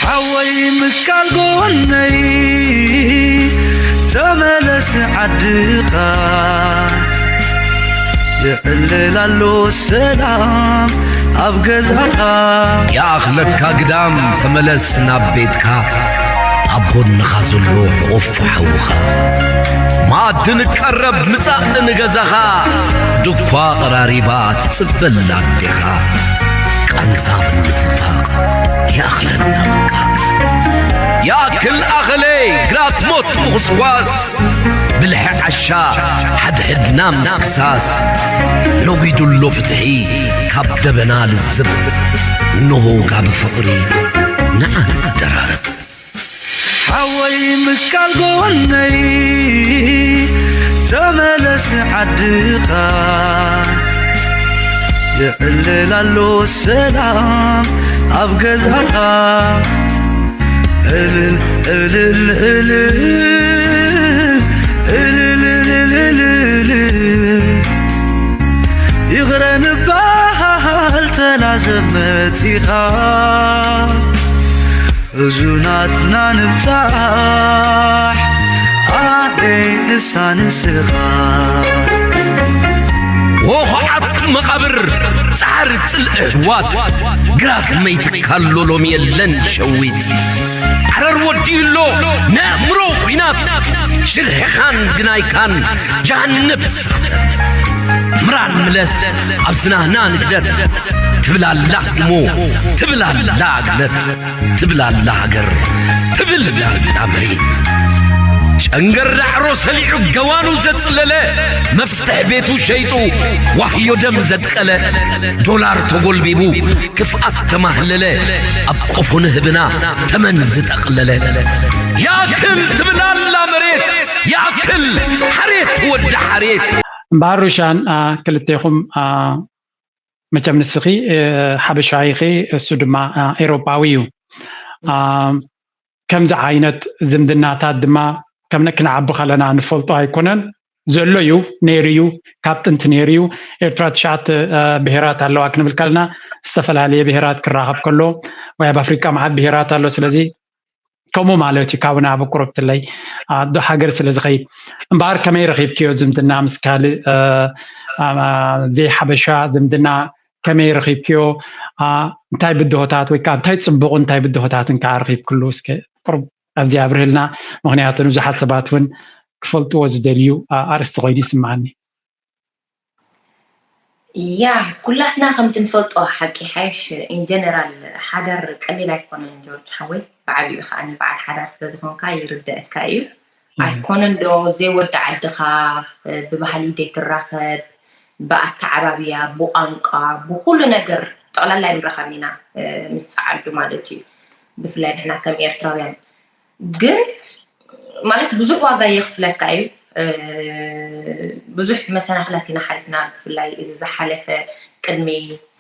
ሓወይ ምካል ጎነይ ተመለስ ዓድኻ፣ የዕልል ኣሎ ሰላም ኣብ ገዛኻ። ይኣኽለካ ግዳም ተመለስ ናብ ቤትካ፣ ኣብ ጎንኻ ዘሎ ሕቑፍ ሓውኻ። መኣዲ ንቀረብ ምጻእ ንገዛኻ፣ ድኳ ቀራሪባ ትጽበላ ኣዴኻ። ቃንዛ ምንፍፋቕ ይኣኽለና በቃ። ይኣክል ኣኸለ ግራት ሞት ምኹስኳስ፣ ብልሒ ዓሻ ሓድሕድና ምክሳስ። ነጒዱሎ ፍትሒ ካብ ደበና ልዝብ፣ እንሆ ጋቢ ፍቕሪ ንዓ ንደራረብ። ሓወይ ምካል ጎነይ ተመለስ ዓድኻ፣ የዕልል ኣሎ ሰላም ኣብ ገዛኻ። እልል እልል እልል እልል እልል እልል፣ ይቕረ ንበሃል ተላዘብ መጺኻ። እዙናትና ንብጻሕ ኣደይ ንሳ ንስኻ። ወኹዓት መቓብር ጻዕሪ ጽልኢ ኣሕዋት፣ ግራት መይትካሎ ሎሚ የለን ሸዊት። ዓረር ወዲኡሎ ነእምሮ ኲናት፣ ሽርሕኻን ግናይካን ጀሃነብ ስኽተት። ምራን ምለስ ኣብ ዝናህና ንግደት፣ ትብል ኣላ እሞ ትብል ኣላ ግለት። ትብል ኣላ ሃገር፣ ትብል ኣላ መሬት። ጨንገር ዳዕሮ ሰሊዑ ገዋኑ ዘጽለለ፣ መፍትሕ ቤቱ ሸይጡ ዋህዮ ደም ዘድቀለ፣ ዶላር ተጎልቢቡ ክፍኣት ተማህለለ፣ ኣብ ቆፎ ንህብና ተመን ዝጠቕለለ። ይኣክል ትብል ኣላ መሬት፣ ይኣክል ሓሬት ወዲ ሓሬት። እምበኣር ሩሻን፣ ኣ፣ ክልቴኹም፣ ኣ፣ መቸም ንስኺ፣ እ፣ ሓበሻዊ ኢኺ፣ እሱ ድማ፣ እ፣ ኤውሮጳዊ እዩ። እ፣ ከምዚ ዓይነት ዝምድናታት ድማ ከም ነ-፣ ክነዓቢ ከለና ንፈልጦ ኣይኮነን። ዘሎ እዩ፣ ነይሩ እዩ፣ ካብ ጥንቲ ነይሩ እዩ። ኤርትራ ትሽዓተ፣ እ፣ ብሄራት ኣለዋ ክንብል ከለና ዝተፈላለየ ብሄራት ክራኸብ ከሎ፣ ወይ ኣብ ኣፍሪቃ መዓት ብሄራት ኣሎ። ስለዚ ከምኡ ማለት እዩ። ካብኡ ናብ ቁሩብ ትለይ፣ ኣ፣ ዶ ሃገር ስለ ዝኸይድ። እምበኣር ከመይ ረኺብክዮ ዝምድና ምስ ካልእ፣ እ፣ ኣ፣ ኣ፣ ዘይሓበሻ ዝምድና ከመይ ረኺብክዮ? ኣ፣ እንታይ ብድሆታት ወይ ከኣ እንታይ ጽቡቕን እንታይ ብድሆታትን ከኣ ረኺብክሉ? እስከ ቁሩብ ኣብዚ ኣብርህልና። ምኽንያቱ ንብዙሓት ሰባት እውን ክፈልጥዎ ዝደልዩ፣ ኣ፣ ኣርእስቲ ኮይኑ ይስምዓኒ። ያ፣ ኩላትና ከምቲ ንፈልጦ ሓቂ ሓይሽ፣ ኢን ጀነራል ሓዳር ቀሊል ኣይኮነን ጆርጅ ሓወይ። ብዓቢኡ ከኣ ንበዓል ሓዳር ስለ ዝኾንካ ይርደኣካ እዩ። እም። ኣይኮነን ዶ ዘይወዲ ዓድኻ፣ እ፣ ብባህሊ ዘይትራኸብ፣ ብኣተዓባብያ፣ ብቋንቋ፣ ብኹሉ ነገር ጠቕላላ ኣይንራኸብን ኢና፣ እ፣ ምስ ጸዓዱ ማለት እዩ። ብፍላይ ንሕና ከም ኤርትራውያን። ግን ማለት ብዙሕ ዋጋ የኽፍለካ እዩ። እ፣ ብዙሕ መሰናኽላት ኢና ሓሊፍና፣ ብፍላይ እዚ ዝሓለፈ ቅድሚ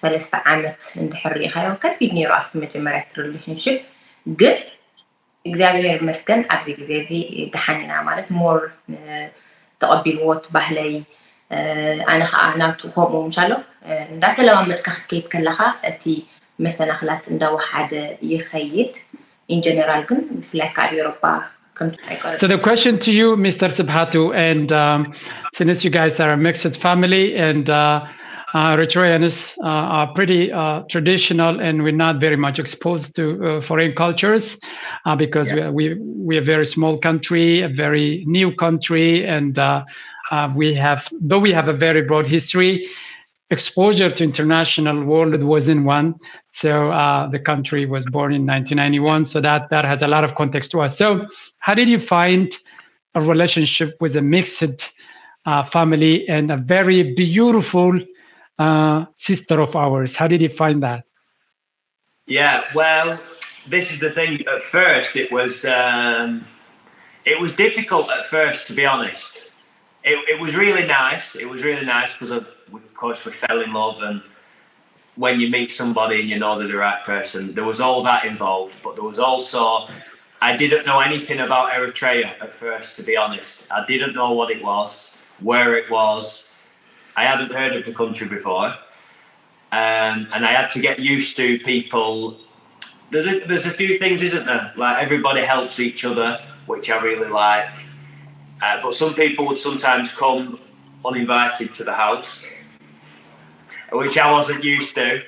ሰለስተ ዓመት እንድሕር ርኢኻዮ ከቢድ ነይሩ ኣብቲ መጀመርያ እቲ ሪሌሽንሽፕ። ግን እግዚኣብሔር ይመስገን ኣብዚ ግዜ እዚ ደሓን ኢና፣ ማለት ሞር ተቐቢልዎ እቲ ባህለይ፣ እ፣ ኣነ ኸዓ ናቱ ከምኡ ምሻሎ፣ እ፣ እንዳተለማመድካ ክትከይድ ከለኻ እቲ መሰናኽላት እንዳወሓደ ይኸይድ። ኢን ጀነራል ግን ብፍላይ ካብ ኤውሮጳ ከምቲ ኣይቀረጽ። So the question to you, Mister Sibhatu, and, um, since you guys are a mixed family and, uh, uh, Eritreans, uh, are pretty, uh, traditional and we're not very much exposed to, uh, foreign cultures, uh, because Yeah. we, we, we are a very small country, a very new country, and, uh, uh, we have, though we have a very broad history, exposure to international world wasn't one. So, uh, the country was born in nineteen ninety-one. So that, that has a lot of context to us. So how did you find a relationship with a mixed, uh, family and a very beautiful, uh, sister of ours? How did you find that? Yeah, well, this is the thing. At first, it was um, it was difficult at first, to be honest. It, it was really nice. It was really nice because of, of course, we fell in love, and when you meet somebody and you know they're the right person, there was all that involved. But there was also, I didn't know anything about Eritrea at first, to be honest. I didn't know what it was, where it was. I hadn't heard of the country before, um, and I had to get used to people There's a, there's a few things, isn't there? Like, everybody helps each other, which I really like. Uh, but some people would sometimes come uninvited to the house, which I wasn't used to.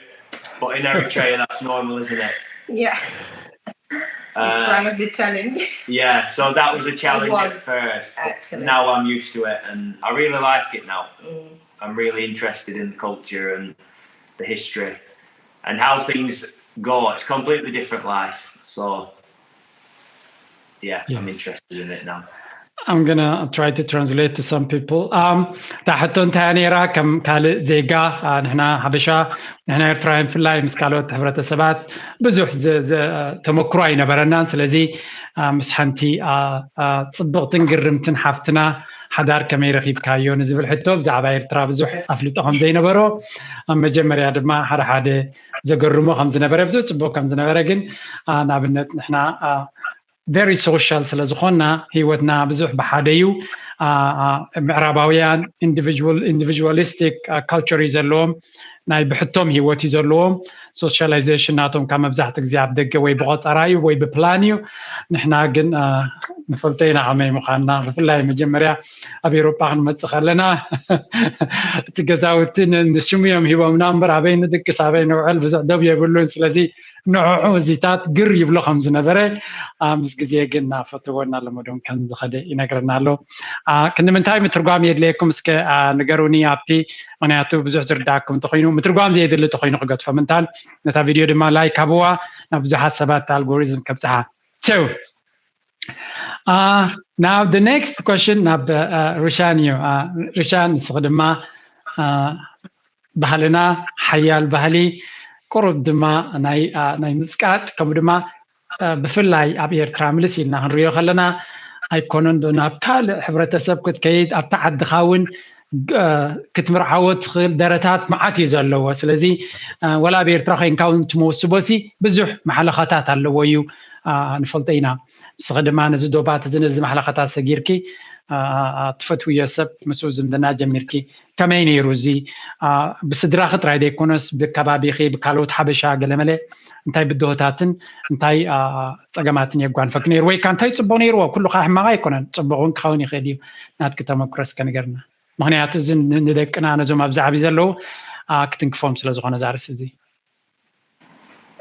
But in Eritrea, that's normal, isn't it? Yeah, it's Uh, one of the challenge. yeah, so that was a challenge at Was, first, but actually. Now I'm used to it, and I really like it now. Mm. I'm really interested in the culture and the history and how things go. It's a completely different life. So, yeah, I'm Yes. Interested in it now. I'm gonna try to translate to some people. Um, እታ ሕቶ እንታይ ነይራ? ከም ካልእ ዜጋ፣ አ፣ ንሕና ሓበሻ፣ ንሕና ኤርትራውያን ብፍላይ ምስ ካልኦት ሕብረተሰባት ብዙሕ ዝ- ዝ- ተመክሮ ኣይነበረናን። ስለዚ፣ አ፣ ምስ ሓንቲ፣ አ፣ አ፣ ጽብቕትን ግርምትን ሓፍትና ሓዳር ከመይ ረኺብካዮ ንዝብል ሕቶ፣ ብዛዕባ ኤርትራ ብዙሕ ኣፍልጦ ከም ዘይነበሮ፣ ኣብ መጀመርያ ድማ ሓደ ሓደ ዘገርሞ ከም ዝነበረ፣ ብዙሕ ጽቡቕ ከም ዝነበረ ግን፣ አ፣ ንኣብነት ንሕና፣ አ፣ very social ስለ ዝኾንና፣ ህይወትና ብዙሕ ብሓደ እዩ። አ፣ አ፣ ምዕራባውያን individual፣ individualistic፣ አ፣ culture እዩ ዘለዎም። ናይ ብሕቶም ህይወት እዩ ዘለዎም። Socialization ናቶም ካብ መብዛሕትኡ ግዜ ኣብ ደገ ወይ ብቆጸራ እዩ ወይ ብፕላን እዩ። ንሕና ግን፣ አ፣ ንፈልጦ ኢና ከመይ ምዃንና። ብፍላይ መጀመርያ ኣብ ኤውሮጳ ክንመጽእ ከለና፣ እቲ ገዛውቲ ን-፣ ንሽሙ እዮም ሂቦምና እምበር፣ ኣበይ ንድቅስ፣ ኣበይ ንውዕል ብዙሕ ደብ የብሉን። ስለዚ ንዕዑ እዚታት ግር ይብሎ ከም ዝነበረ፣ አ፣ ምስ ግዜ ግን እናፈተዎ እናለመዶም ከም ዝኸደ ይነግረና ኣሎ። አ፣ ክንዲ ምንታይ ምትርጓም የድልየኩም? እስከ፣ አ፣ ንገሩኒ ኣብቲ፣ ምኽንያቱ ብዙሕ ዝርዳእኩም እንተኾይኑ፣ ምትርጓም ዘየድሊ እንተኾይኑ ክገድፎ ምንታን፣ ነታ ቪድዮ ድማ ላይክ ሃብዋ፣ ናብ ብዙሓት ሰባት ኣልጎሪዝም ከብጽሓ። So, uh, now the next question ናብ፣ አ፣ ሩሻን እዩ። አ፣ ሩሻን፣ ንስኺ ድማ፣ አ፣ ባህልና ሓያል ባህሊ፣ ቁሩብ ድማ ናይ፣ አ፣ ናይ ምጽቃጥ፣ ከምኡ ድማ፣ አ፣ ብፍላይ ኣብ ኤርትራ ምልስ ኢልና ክንሪኦ ከለና፣ ኣይኮነን ዶ ናብ ካልእ ሕብረተሰብ ክትከይድ፣ ኣብታ ዓድኻ እውን፣ አ፣ ክትምርዓዎ ትኽእል ደረታት መዓት እዩ ዘለዎ። ስለዚ፣ አ፣ ወላ ኣብ ኤርትራ ኮይንካ እውን እቲ መወስቦሲ ብዙሕ ማሕለኻታት ኣለዎ እዩ፣ አ፣ ንፈልጦ ኢና። ንስኺ ድማ ነዚ ዶባት እዚ ነዚ ማሕለኻታት ሰጊርኪ፣ አ፣ አ፣ አ፣ ትፈትውዮ ሰብ ምስኡ ዝምድና ጀሚርኪ። ከመይ ነይሩ እዚ? አ፣ ብስድራኺ ጥራይ ዘይኮነስ ብከባቢኺ፣ ብካልኦት ሓበሻ ገለመለ እንታይ ብድሆታትን እንታይ፣ አ፣ ጸገማትን የጓንፈኪ ነይሩ? ወይ ከኣ እንታይ ጽቡቕ ነይርዎ? ኩሉ ከኣ ሕማቕ ኣይኮነን፣ ጽቡቕ እውን ክኸውን ይኽእል እዩ። ናትኪ ተመክሮ እስከ ንገርና። ምኽንያቱ እዚ ን-፣ ንደቅና ነዞም ኣብዚ ዓቢ ዘለዉ፣ አ፣ ክትንክፎም ስለ ዝኾነ እዛ ርእሲ እዚ።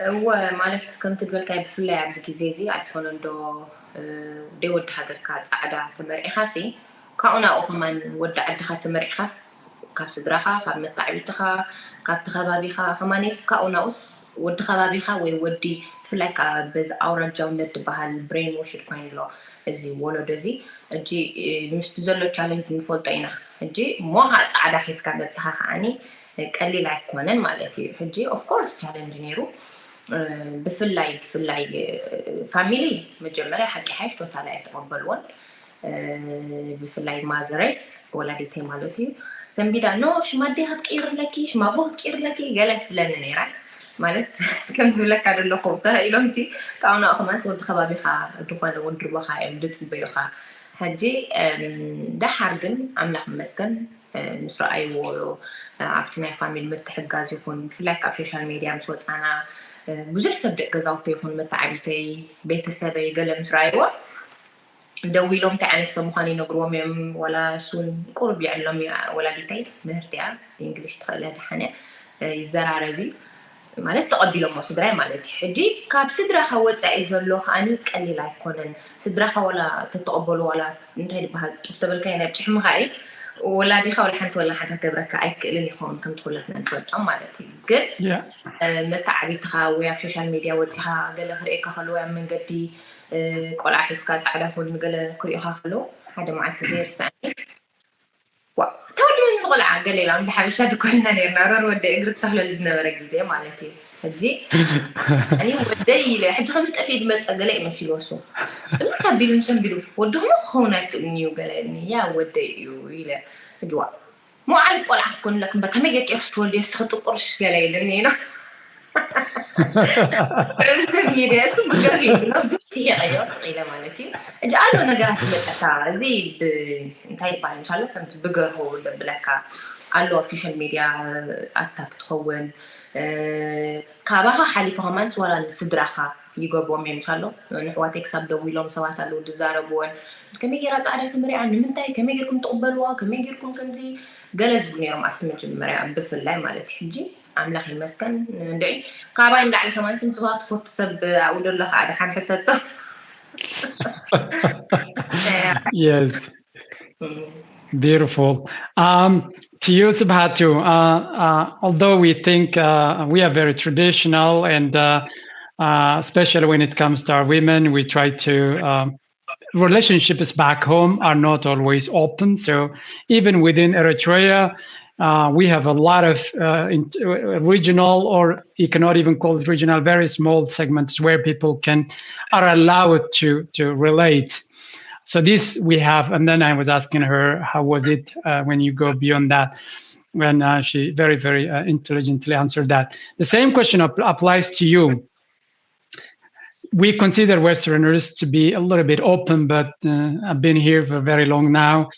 እወ፣ ማለት ከምቲ ዝበልካይ ብፍላይ ኣብዚ ግዜ እዚ ኣይኮነን ዶ፣ እ፣ ደይ ወዲ ሃገርካ ጻዕዳ ተመርዒኻሲ፣ ካብኡ ናብኡ ከማን ወዲ ዓድኻ ተመርዒኻስ ካብ ስድራኻ፣ ካብ መታዕቢትኻ፣ ካብቲ ከባቢኻ ከማንስ ካብኡ ናብኡስ ወዲ ከባቢኻ ወይ ወዲ ብፍላይ ከኣ በዚ ኣውራጃውነት ዝበሃል ብሬን ዎሽድ ኮይኑ ኣሎ እዚ ወለዶ እዚ። ሕጂ፣ እ፣ ምስቲ ዘሎ ቻለንጅ ንፈልጦ ኢና። ሕጂ እሞ ኸኣ ጻዕዳ ሒዝካ መጺኻ ከኣኒ ቀሊል ኣይኮነን ማለት እዩ። ሕጂ ኦፍ ኮርስ ቻለንጅ ነይሩ። እ፣ ብፍላይ፣ ብፍላይ፣ እ፣ ፋሚሊ መጀመርያ ሓቂ ሓይሽ ቶታል ኣይተቐበልዎን። እ፣ ብፍላይ ማዘረይ፣ ወላዲተይ ማለት እዩ። ሰንቢዳ፣ "ኖ፣ ሽም ኣዴ ክትቅይርለኪ፣ ሽም ኣቦ ክትቅይርለኪ" ገለ ትብለኒ ነይራ። ማለት ከም ዝብለካ ዘለኹ ተኢሎምሲ ካብኡ ናብኡ ከማንስ ወዲ ከባቢኻ ዝኾነ ወዲ ሩባኻ እዮም ዝጽበዩኻ። ሕጂ፣ እም፣ ደሓር ግን ኣምላኽ ይመስገን፣ እ፣ ምስ ረኣይዎ፣ እ፣ ኣብቲ ናይ ፋሚሊ ምትሕጋዝ ይኹን፣ ብፍላይ ካብ ሶሻል ሜድያ ምስ ወጻና፣ እ፣ ብዙሕ ሰብ ደቂ ገዛውተይ ይኹን መተዓቢተይ፣ ቤተሰበይ ገለ ምስ ረኣይዎ፣ ደዊሎም እንታይ ዓይነት ሰብ ምዃኑ ይነግርዎም እዮም። ዋላ እሱን ቁሩብ ይዕሎም እዩ። ወላዲተይ ምህርቲ እያ፣ ብእንግሊሽ ትኽእል እያ፣ ደሓን እያ፣ እ፣ ይዘራረብ እዩ። ማለት ተቐቢሎሞ ስድራይ ማለት እዩ። ሕጂ ካብ ስድራኻ ወጻኢ ዘሎ ከኣኒ ቀሊል ኣይኮነን። ስድራኻ ዋላ ተተቐበሉ ዋላ እንታይ ዝበሃል ጡፍ ተበልካዮ ናይ ብጭሕምኻ እዩ። ወላዲኻ ዋላ ሓንቲ ዋላ ሓንቲ ክገብረካ ኣይክእልን ይኸውን ከምቲ ኩላትና ንፈልጦም ማለት እዩ። ግን ያ እ፣ መተዓቢትኻ ወይ ኣብ ሶሻል ሜድያ ወጺኻ ገለ ክርእየካ ከሎ ወይ ኣብ መንገዲ፣ እ፣ ቆልዓ ሒዝካ ጻዕዳ ኮን ገለ ክርእዩኻ ከሎ ሓደ መዓልቲ ዘይርሳዕኒ። ዋ፣ ተወዲ መን እዚ ቆልዓ ገለ ኢላ፣ ብሓበሻ ድኮንና ነርና፣ ሮር ወደይ እግሪ ተኽለሉ ዝነበረ ግዜ ማለት እዩ። ሕጂ፣ እኔ ወደይ ኢለ፣ ሕጂ ከም ዝጠፍእ ዝመጸ ገለ እዩ መሲልዎ እሱ። ጥልቅ ኣቢሉ ምስ ኣንቢሉ፣ "ወድኹም ክኸውን ኣይክእልን እዩ" ገለ እኒ፣ "ያ ወደይ እዩ" ኢለ። ሕጂ ዋ፣ መውዓሊ ቆልዓ ክትኮንለክ እምበር፣ ከመይ ጌርኪ ክትወልድዮ እስኺ ጥቁርሽ ገለ ኢልኒ ኢሉ። ልዕሊ ሰብ ሚድያ እሱ ብገርሂ ኢሉ፣ ብትሒቐዮ ስቕ ኢለ ማለት እዩ። ሕጂ ኣሎ ነገራት ይመጸካ። እዚ ብ-፣ እንታይ ይበሃል፣ እንሻላ ከምቲ ብገርሁ ዘብለካ ኣሎ ኣብ ሶሻል ሚድያ ኣታክ ትኸውን፣ ካባኻ ሓሊፉ ከማን ዋላ ንስድራኻ ይገብሮም እዮም። ምሻሎ ንሕዋተይ ክሳብ ደዊሎም ሰባት ኣለዉ ዝዛረብወን፣ ከመይ ገይራ ፃዕዳ ትምርያ፣ ንምንታይ፣ ከመይ ጌርኩም ትቕበልዋ፣ ከመይ ጌርኩም ከምዚ ገለ ዝብሉ ነይሮም ኣብቲ መጀመርያ ብፍላይ ማለት እዩ። ሕጂ ኣምላኽ ይመስገን እንድዒ ካባይ ንላዕሊ ከማን ስም ዝዋ ትፈቱ ሰብ ኣብኡ ደሎ ከዓ ደሓን ሕተቶ። Yes. Beautiful. Um, to you, Subhatu, uh, uh, although we think uh, we are very traditional and uh, uh, especially when it comes to our women, we try to, um, relationships back home are not always open. So even within Eritrea, uh, we have a lot of uh, in, uh, regional, or you cannot even call it regional, very small segments where people can are allowed to to relate. So this we have, and then I was asking her, how was it uh, when you go beyond that? And uh, she very, very uh, intelligently answered that. The same question ap- applies to you. We consider Westerners to be a little bit open, but uh, I've been here for very long now.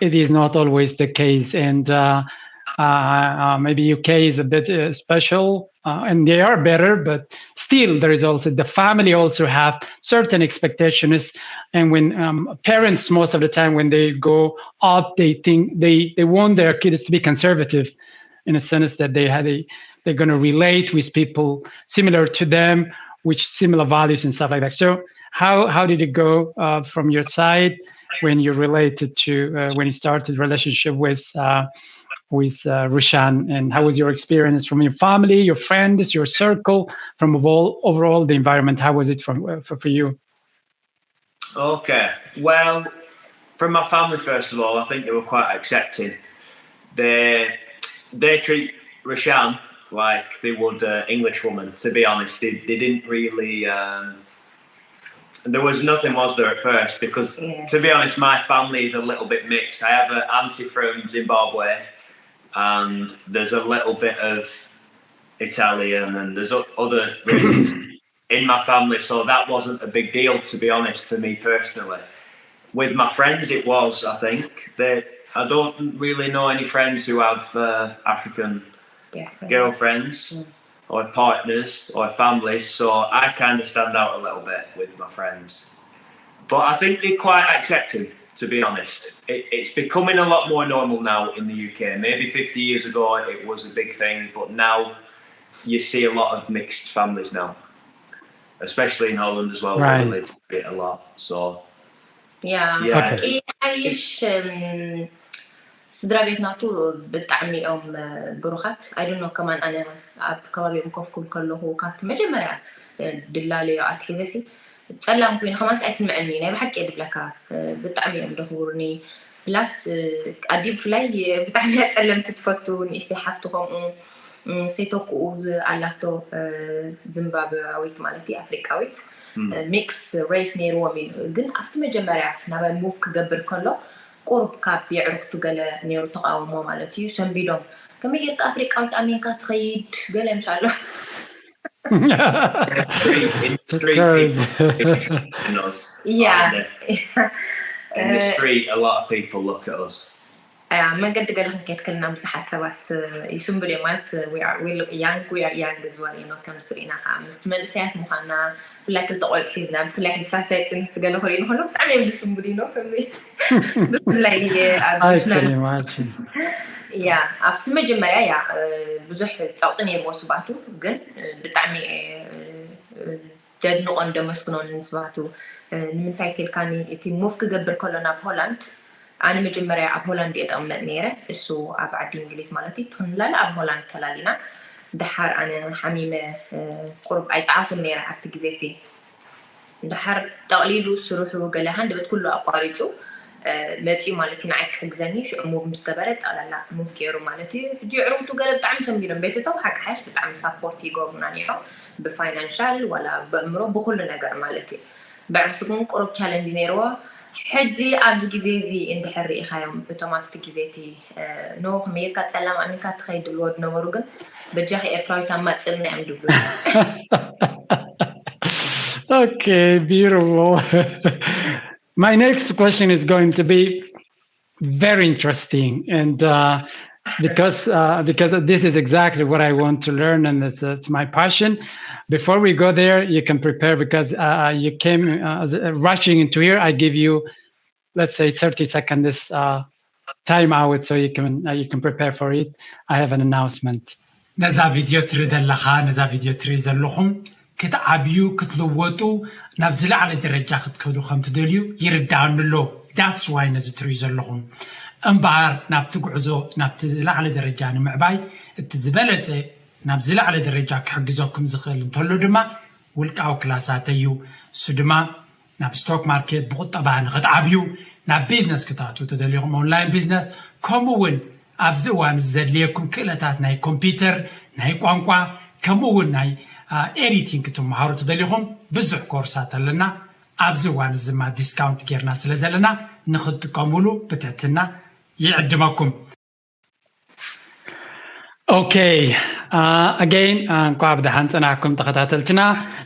It is not always the case, and uh, uh, uh, maybe U K is a bit uh, special, uh, and they are better, but still there is also, the family also have certain expectations, and when um, parents, most of the time when they go up, they think they they want their kids to be conservative, in a sense that they had a, they're going to relate with people similar to them, which similar values and stuff like that. So how how did it go uh, from your side when you related to uh, when you started relationship with uh, with uh, Rushan, and how was your experience from your family, your friends, your circle, from overall, overall the environment? How was it from uh, for, for you? Okay. Well, from my family, first of all, I think they were quite accepting. They they treat Rashan like they would an English woman. To be honest, they, they didn't really. Um, there was nothing, was there, at first? Because yeah. To be honest, my family is a little bit mixed. I have an auntie from Zimbabwe, and there's a little bit of Italian, and there's other races in my family, so that wasn't a big deal, to be honest, for me personally. With my friends, it was, I think. They, I don't really know any friends who have uh, African yeah, girlfriends mm. or partners or families, so I kind of stand out a little bit with my friends. But I think they're quite accepting, to be honest. It, it's becoming a lot more normal now in the U K. Maybe fifty years ago it was a big thing, but now you see a lot of mixed families now, especially in Holland as well. Right. They live it a lot, so yeah. Yeah. Okay. ስድራ ቤት ናቱ ብጣዕሚ እዮም ብሩኻት። I don't know ከማን ኣነ ኣብ ከባቢኦም ኮፍ ክብል ከለኹ ካብቲ መጀመርያ ድላለዮ ኣትሒዘሲ ጸላም ኮይኑ ከማንስ ኣይስምዐኒ ናይ ብሓቂ ድብለካ ብጣዕሚ እዮም ደኽብሩኒ። ፕላስ ኣዲ ብፍላይ ብጣዕሚ እያ ጸለምቲ ትፈቱ። ንእሽተይ ሓፍቲ ከምኡ ሴቶክኡ ኣላቶ ዝምባብያዊት ማለት እዩ ኣፍሪቃዊት ሚክስ ሬስ ነይርዎም እዩ። ግን ኣብቲ መጀመርያ ናባይ ሙቭ ክገብር ከሎ ቁሩብ ካብ የዕሩኽቱ ገለ ነይሩ ተቃውሞ ማለት እዩ። ሰንቢዶም ከመይ ጌርካ ኣፍሪቃዊት ኣሚንካ ትኸይድ ገለ ምሻሎ Street, in the street, people, people shouldn't us. Yeah. In the street, a lot of people look at us. መንገዲ ገለ ክንከድ ከለና ብዙሓት ሰባት ይስንብሉ እዮም ማለት we are we look young we are young as well you know ከምዚ ትሪኢና ከዓ ምስቲ መንእሰያት ምዃንና ብፍላይ ክልተ ቆልዑ ሒዝና ብፍላይ ሕጂ ሳልሳይ ፅንስቲ ገለ ክሪኡ ንክእሉ ብጣዕሚ እዮም ዝስንብሉ you know ከምዚ ብፍላይ I can imagine. ያ ኣብቲ መጀመርያ ያ ብዙሕ ፀቕጢ ነይርዎ ስባቱ ግን ብጣዕሚ ደድንቆን ደመስግኖን ንስባቱ ንምንታይ ተልካኒ እቲ ሙቭ ክገብር ከሎ ናብ ሆላንድ ኣነ መጀመርያ ኣብ ሆላንድ እየ ጠቕመጥ ነይረ እሱ ኣብ ዓዲ እንግሊዝ ማለት እዩ ትኽንላለ ኣብ ሆላንድ ተላሊና ድሓር ኣነ ሓሚመ ቁሩብ ኣይጠዓኹን ነይረ ኣብቲ ግዜ እቲ ድሓር ጠቕሊሉ ስርሑ ገለ ሃንደበት ኩሉ ኣቋሪፁ መፂኡ ማለት እዩ ንዓይ ክሕግዘኒ ሽዑ ሙቭ ምስ ገበረ ጠቕላላ ሙቭ ገይሩ ማለት እዩ ሕጂ የዕሩኽቱ ገለ ብጣዕሚ ሰንቢዶም ቤተሰቡ ሓቂ ሓሽ ብጣዕሚ ሳፖርት ይገብሩና ነይሮም ብፋይናንሻል ዋላ በእምሮ ብኩሉ ነገር ማለት እዩ በዕርቱ ግን ቁሩብ ቻለንጅ ነይርዎ ሕጂ ኣብዚ ግዜ እዚ እንድሕር ርኢኻዮም እቶም ኣብቲ ግዜ እቲ ኖ ከመይ ጌርካ ፀላም ኣሚንካ ትኸይድ ድብልዎ ዝነበሩ ግን በጃኺ ኤርትራዊት ኣማፅእልና እዮም ድብሉ Okay, beautiful. My next question is going to be very interesting, and uh, because uh, because this is exactly what I want to learn, and it's, it's my passion. Before we go there, you can prepare, because uh, you came uh, as- uh, rushing into here. I give you, let's say, thirty seconds uh, time out, so you can uh, you can prepare for it. I have an announcement. ነዛ ቪድዮ ትርኢ ዘለኻ፣ ነዛ ቪድዮ ትርኢ ዘለኹም ክትዓብዩ፣ ክትልወጡ፣ ናብ ዝለዓለ ደረጃ ክትከዱ ከም ትደልዩ ይርዳኣኒ ኣሎ። That's why ነዚ ትርእዩ ዘለኹም። እምበኣር ናብቲ ጉዕዞ፣ ናብቲ ዝለዓለ ደረጃ ንምዕባይ፣ እቲ ዝበለጸ ናብ ዝለዓለ ደረጃ ክሕግዘኩም ዝኽእል እንተሎ ድማ ውልቃዊ ክላሳት እዩ። እሱ ድማ ናብ ስቶክ ማርኬት ብቁጠባ ንክትዓብዩ፣ ናብ ቢዝነስ ክትኣትዉ ተደሊኹም፣ ኦንላይን ቢዝነስ፣ ከምኡ እውን ኣብዚ እዋን እዚ ዘድልየኩም ክእለታት ናይ ኮምፒውተር፣ ናይ ቋንቋ፣ ከምኡ እውን ናይ ኤዲቲንግ ክትመሃሩ ተደሊኹም ብዙሕ ኮርሳት ኣለና። ኣብዚ እዋን እዚ ድማ ዲስካውንት ጌርና ስለ ዘለና ንክትጥቀሙሉ ብትሕትና ይዕድመኩም። Okay, again, እንኳዕ ብደሓን ጸናሕኩም ተኸታተልትና።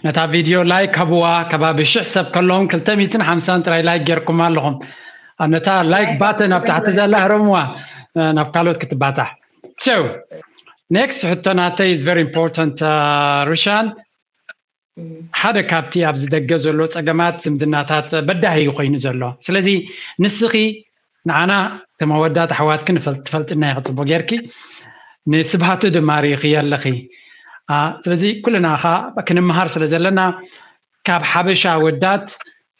ነታ ቪድዮ ላይክ ሃብዋ። ከባቢ ሽሕ ሰብ ከለዎም ክልተ ሚእትን ሓምሳን ጥራይ ላይክ ጌርኩም ኣለኹም። ነታ ላይክ ባተን ኣብ ታሕቲ ዘላ ህረምዋ፣ ናብ ካልኦት ክትባጻሕ። So next ሕቶ ናተይ is very important, ሩሻን። ሓደ ካብቲ ኣብዚ ደገ ዘሎ ጸገማት ዝምድናታት በዳሂ እዩ ኮይኑ ዘሎ። ስለዚ ንስኺ ንዓና እቶም ኣወዳት ኣሕዋትኪ ንፈልጥ- ትፈልጥና ኢኺ ጽቡቅ ጌርኪ፣ ንስብሃቱ ድማ ርኢኺ ኣለኺ። ስለዚ ኩልና ኸ ክንምሃር ስለ ዘለና ካብ ሓበሻ ኣወዳት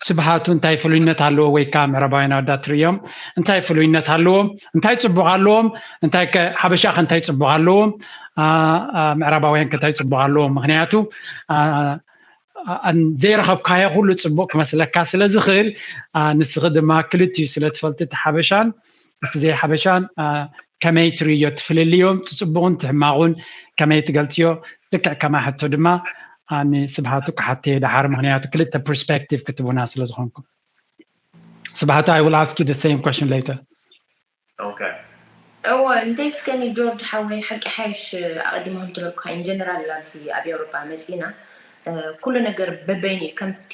ስብሃቱ እንታይ ፍሉይነት ኣለዎ፣ ወይ ከዓ ምዕራባውያን ኣወዳት ትርእዮም እንታይ ፍሉይነት ኣለዎም፣ እንታይ ጽቡቕ ኣለዎም፣ እንታይ ሓበሻ ከ እንታይ ጽቡቕ ኣለዎም፣ ምዕራባውያን ከ እንታይ ጽቡቕ ኣለዎም? ምክንያቱ ዘይረኸብካዮ ኩሉ ጽቡቕ ክመስለካ ስለ ዝኽእል፣ ንስኺ ድማ ክልቲኡ ስለ ትፈልጢ፣ እቲ ሓበሻን እቲ ዘይሓበሻን ከመይ ትርእዮ፣ ትፍልልዮም፣ ትጽቡቕን ትሕማቑን ከመይ ትገልጽዮ? ልክዕ ከማ ሕቶ ድማ ንስብሃቱ ክሓተየ ደሓር፣ ምክንያቱ ክልተ ፐርስፔክቲቭ ክትቡና ስለ ዝኾንኩም። ስብሃቱ፣ I will ask you the same question later. እወ፣ እንተይ እስከኒ ጆርጅ ሓወይ፣ ሓቂ ሓይሽ ኣቐዲመ ከም ትበልኩኻ፣ ኢንጀነራል ኣብዚ ኣብ ኤውሮጳ መጺና ኩሉ ነገር በበይኑ እዩ። ከምቲ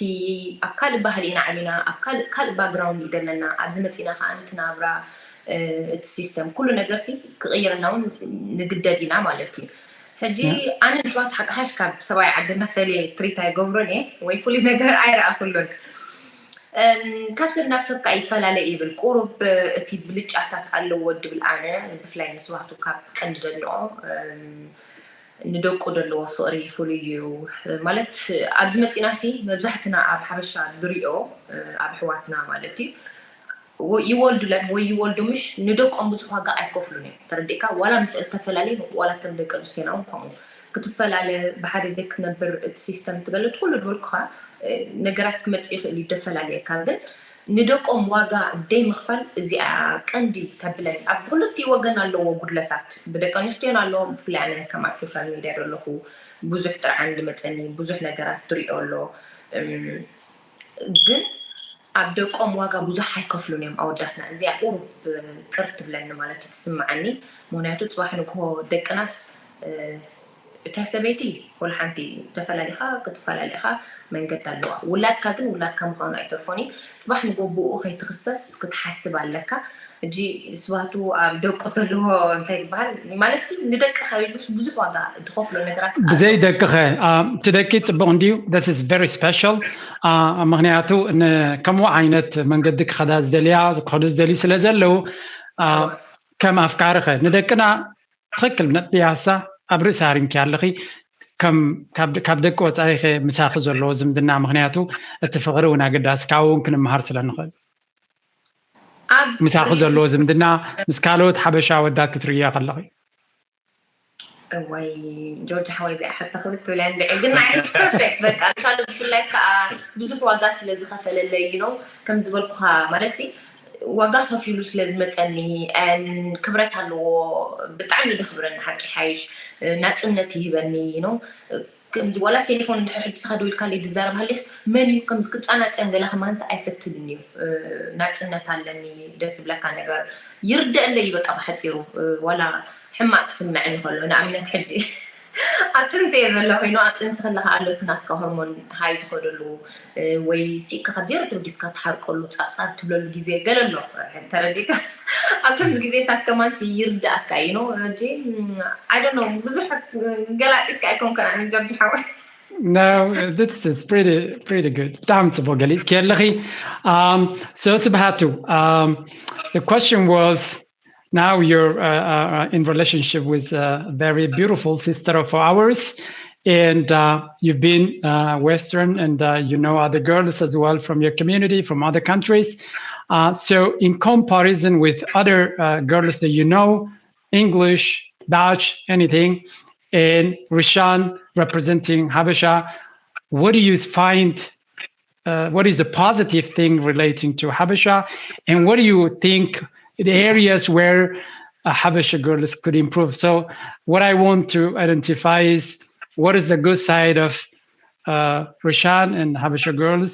ኣብ ካልእ ባህሊ ኢና ዓቢና፣ ኣብ ካልእ ካልእ ባክግራውንድ እዩ ዘለና። ኣብዚ መጺና ከዓ ነቲ ናብራ፣ እቲ ሲስተም፣ ኩሉ ነገር ሲ ክቕይረና እውን ንግደድ ኢና ማለት እዩ። ሕጂ ኣነ ንስባት ሓቂ ሓይሽ ካብ ሰብኣይ ዓድና ፈልየ ትሪት ኣይገብሮን እየ ወይ ፍሉይ ነገር ኣይረኣኹሉን። ካብ ሰብ ናብ ሰብ ከዓ ይፈላለ ይብል። ቁሩብ እቲ ብልጫታት ኣለዎ ድብል ኣነ፣ ብፍላይ ንስባቱ ካብ ቀንዲ ደንቆ ንደቁ ዘለዎ ፍቕሪ ፍሉይ እዩ። ማለት ኣብዚ መፂና ሲ መብዛሕትና ኣብ ሓበሻ ድሪኦ ኣብ ኣሕዋትና ማለት እዩ ይወልዱለን ወይ ይወልዱ ምሽ ንደቆም ብዙሕ ዋጋ ኣይከፍሉን እዮም። ተረዲእካ ዋላ ምስ እተፈላለዩ ዋላ ተም ደቂ ኣንስትዮና እውን ከምኡ ክትፈላለ ብሓደ ዘይክትነብር እቲ ሲስተም ትገለድ ኩሉ ድበልኩኻ ነገራት ክመፅእ ይኽእል እዩ ደፈላለየካ ግን ንደቆም ዋጋ ደይ ምኽፋል እዚኣ ቀንዲ ተብለኒ ኣብ ክልቲኡ ወገን ኣለዎ ጉድለታት ብደቂ ኣንስትዮን ኣለዎ ብፍላይ ኣነ ከም ኣብ ሶሻል ሚድያ ዘለኹ ብዙሕ ጥርዓን ዝመፀኒ ብዙሕ ነገራት ትሪኦ ኣሎ ግን ኣብ ደቆም ዋጋ ብዙሕ ኣይከፍሉን እዮም ኣወዳትና እዚኣ ቁሩብ ቅር ትብለኒ ማለት እዩ ትስምዓኒ ምክንያቱ ፅባሕ ንግሆ ደቅናስ እታ ሰበይቲ ወላ ሓንቲ ተፈላሊኻ ክትፈላለኻ መንገዲ ኣለዋ ውላድካ ግን ውላድካ ምዃኑ ኣይተርፎን እዩ ፅባሕ ንጎ ብኡ ከይትኽሰስ ክትሓስብ ኣለካ እጂ ስባቱ ኣብ ደቁ ዘለዎ እንታይ ይበሃል ማለት ንደቂ ከቢሉስ ብዙሕ ዋጋ ትኸፍሎ ነገራት ብዘይ ደቅኸ እቲ ደቂ ፅቡቕ እንድዩ this is very special ምክንያቱ ከምኡ ዓይነት መንገዲ ክኸዳ ዝደልያ ክኸዱ ዝደልዩ ስለ ዘለዉ ከም ኣፍቃሪ ኸ ንደቅና ትኽክል ነጥቢ ያሳ ኣብ ርእሲ ሃሪምኪ ኣለኺ ካብ ደቂ ወፃኢ ኸ ምሳኺ ዘለዎ ዝምድና ምክንያቱ እቲ ፍቕሪ እውን ኣገዳሲ ካብኡ እውን ክንመሃር ስለ ንኽእል ምሳኺ ዘለዎ ዝምድና ምስ ካልኦት ሓበሻ ወዳት ክትርእያ ከለኺ እዋይ ጆርጅ ሓወይ እዚኣ ሕቶ ክብት ትብለ እንድዒ ግን ንዓይ ፐርፌክት በቃ ምሳሉ ብፍላይ ከዓ ብዙሕ ዋጋ ስለ ዝኸፈለለይ ዩ ነው ከም ዝበልኩኻ ማለት ሲ ዋጋ ከፊሉ ስለ ዝመፀኒ ክብረት ኣለዎ ብጣዕሚ ዘኽብረኒ ሓቂ ሓይሽ ናፅነት ይህበኒ ነው ከምዚ ዋላ ቴሌፎን እንድሕር ሕጂ ስኻ ደው ኢልካለይ ዝዛረብ ሃልዮስ መን እዩ ከምዚ ክፃናፀን ገለ ከማንስ ኣይፈትንን እዩ ናፅነት ኣለኒ ደስ ዝብለካ ነገር ይርደአለይ እዩ በቃ ብሓፂሩ ዋላ ሕማቅ ክስምዐኒ ከሎ ንኣብነት ሕጂ ኣብ ጥንሲ እየ ዘሎ ኮይኑ ኣብ ጥንሲ ከለካ ኣሎ እቲ ናትካ ሆርሞን ሃይ ዝኸደሉ ወይ ሲካ ካብ ዜሮ ተበጊስካ ትሓርቀሉ ጻዕጻዕ ትብለሉ ግዜ ገለ ኣሎ። ተረዲካ ኣብ ከምዚ ግዜታት ከማን ይርዳእካ እዩ ነው እንጂ I don't know ብዙሕ ገላጢትካ ኣይኮንከን ኣነ ጀርጅ ሓወይ። No, this is pretty pretty good. ብጣዕሚ ጽቡቅ ገሊጽ ከለኺ። Um, so ስብሃቱ, um, the question was, now you're uh, uh, in relationship with a very beautiful sister of ours, and uh, you've been uh, Western, and uh, you know other girls as well from your community, from other countries. Uh, so in comparison with other uh, girls that you know, English, Dutch, anything, and Rishan representing Habesha, what do you find? Uh, what is the positive thing relating to Habesha, and what do you think the areas where uh, Habesha girls could improve? So, what I want to identify is what is the good side of uh, Rishan and Habesha girls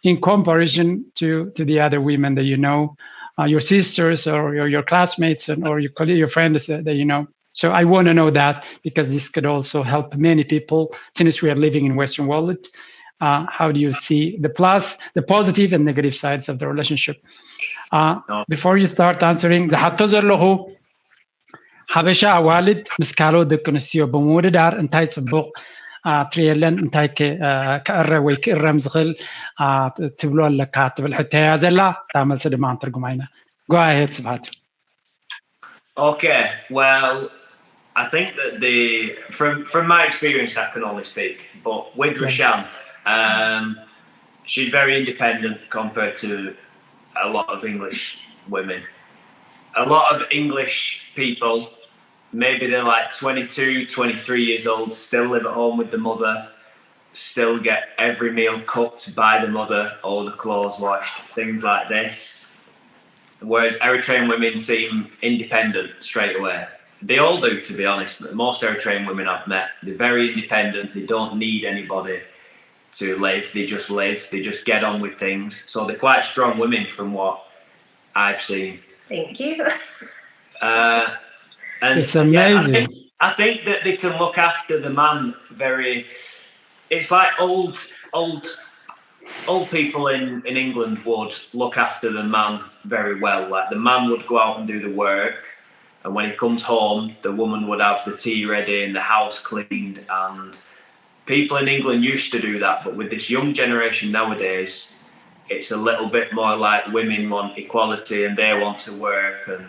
in comparison to, to the other women that you know, uh, your sisters or your, your classmates and, or your, colleague- your friends that, that you know. So I want to know that because this could also help many people since we are living in Western world. Uh, how do you see the plus, the positive and negative sides of the relationship? Uh, No. Before you start answering, ዝሓቶ ዘለኹ ሓበሻ ኣዋልድ ምስ ካልኦት ደቂ ኣንስትዮ ብምውድዳር እንታይ ጽቡቕ uh, ትርእየለን እንታይ ከ- uh, ክዕረ ወይ ክእረም ዝኽእል uh, ትብሎ ኣለካ ትብል ሕቶ እያ ዘላ። እታ መልሲ ድማ ንትርጉማ ኢና። Go ahead ስብሃቱ። Okay, well, I think that the from from my experience, I can only speak, but with Rishan, um, she's very independent compared to a lot of English women. A lot of English people, maybe they're like twenty-two, twenty-three years old, still live at home with the mother, still get every meal cooked by the mother, all the clothes washed, things like this. Whereas Eritrean women seem independent straight away. They all do, to be honest. Most Eritrean women I've met, they're very independent. They don't need anybody to live. They just live. They just get on with things. So they're quite strong women from what I've seen. Thank you. Uh, and It's yeah, I amazing. think, I think that they can look after the man very. It's like old, old, old people in in England would look after the man very well. Like the man would go out and do the work, and when he comes home, the woman would have the tea ready and the house cleaned. And people in England used to do that, but with this young generation nowadays, it's a little bit more like women want equality and they want to work, and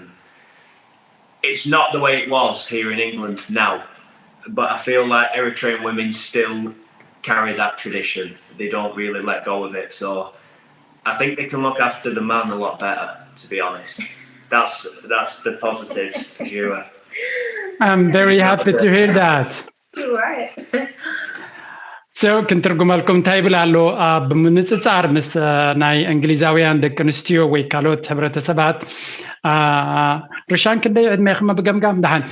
it's not the way it was here in England now. But I feel like Eritrean women still carry that tradition. They don't really let go of it. So I think they can look after the man a lot better, to be honest. That's that's the positives for sure. I'm very happy to hear that. Right. So ክንትርጉመልኩም እንታይ ይብል ኣሎ? ብምንፅፃር ምስ ናይ እንግሊዛውያን ደቂ ኣንስትዮ ወይ ካልኦት ሕብረተሰባት። ሩሻን ክንደይ ዕድመ ክመ ብገምጋም ደሓን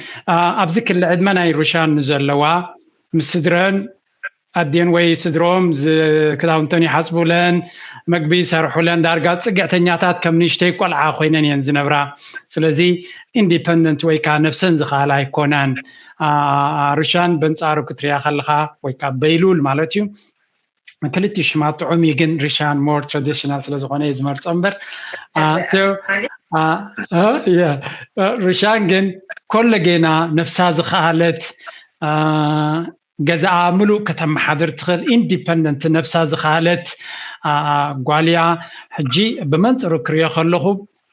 ኣብዚ ክሊ ዕድመ ናይ ሩሻን ንዘለዋ ምስ ስድረን ኣዴን ወይ ስድሮም ክዳውንተን ይሓፅቡለን፣ መግቢ ይሰርሑለን፣ ዳርጋ ፅግዕተኛታት ከም ንእሽተይ ቆልዓ ኮይነን እየን ዝነብራ። ስለዚ ኢንዲፐንደንት ወይ ከዓ ነብሰን ዝኽኣላ ኣይኮናን። ሩሻን በንፃሩ ክትሪያ ከለካ ወይ ከዓ በይሉል ማለት እዩ። ክልቲኡ ሽማ ጥዑም እዩ፣ ግን ሪሻን ሞር ትራዲሽናል ስለዝኾነ እየ ዝመርፆ እምበር። ሩሻን ግን ኮለጌና ነብሳ ዝኸኣለት ገዛኣ ምሉእ ከተመሓድር ትኽእል ኢንዲፐንደንት ነብሳ ዝኸኣለት ጓልያ። ሕጂ ብመንፅሩ ክሪኦ ከለኹ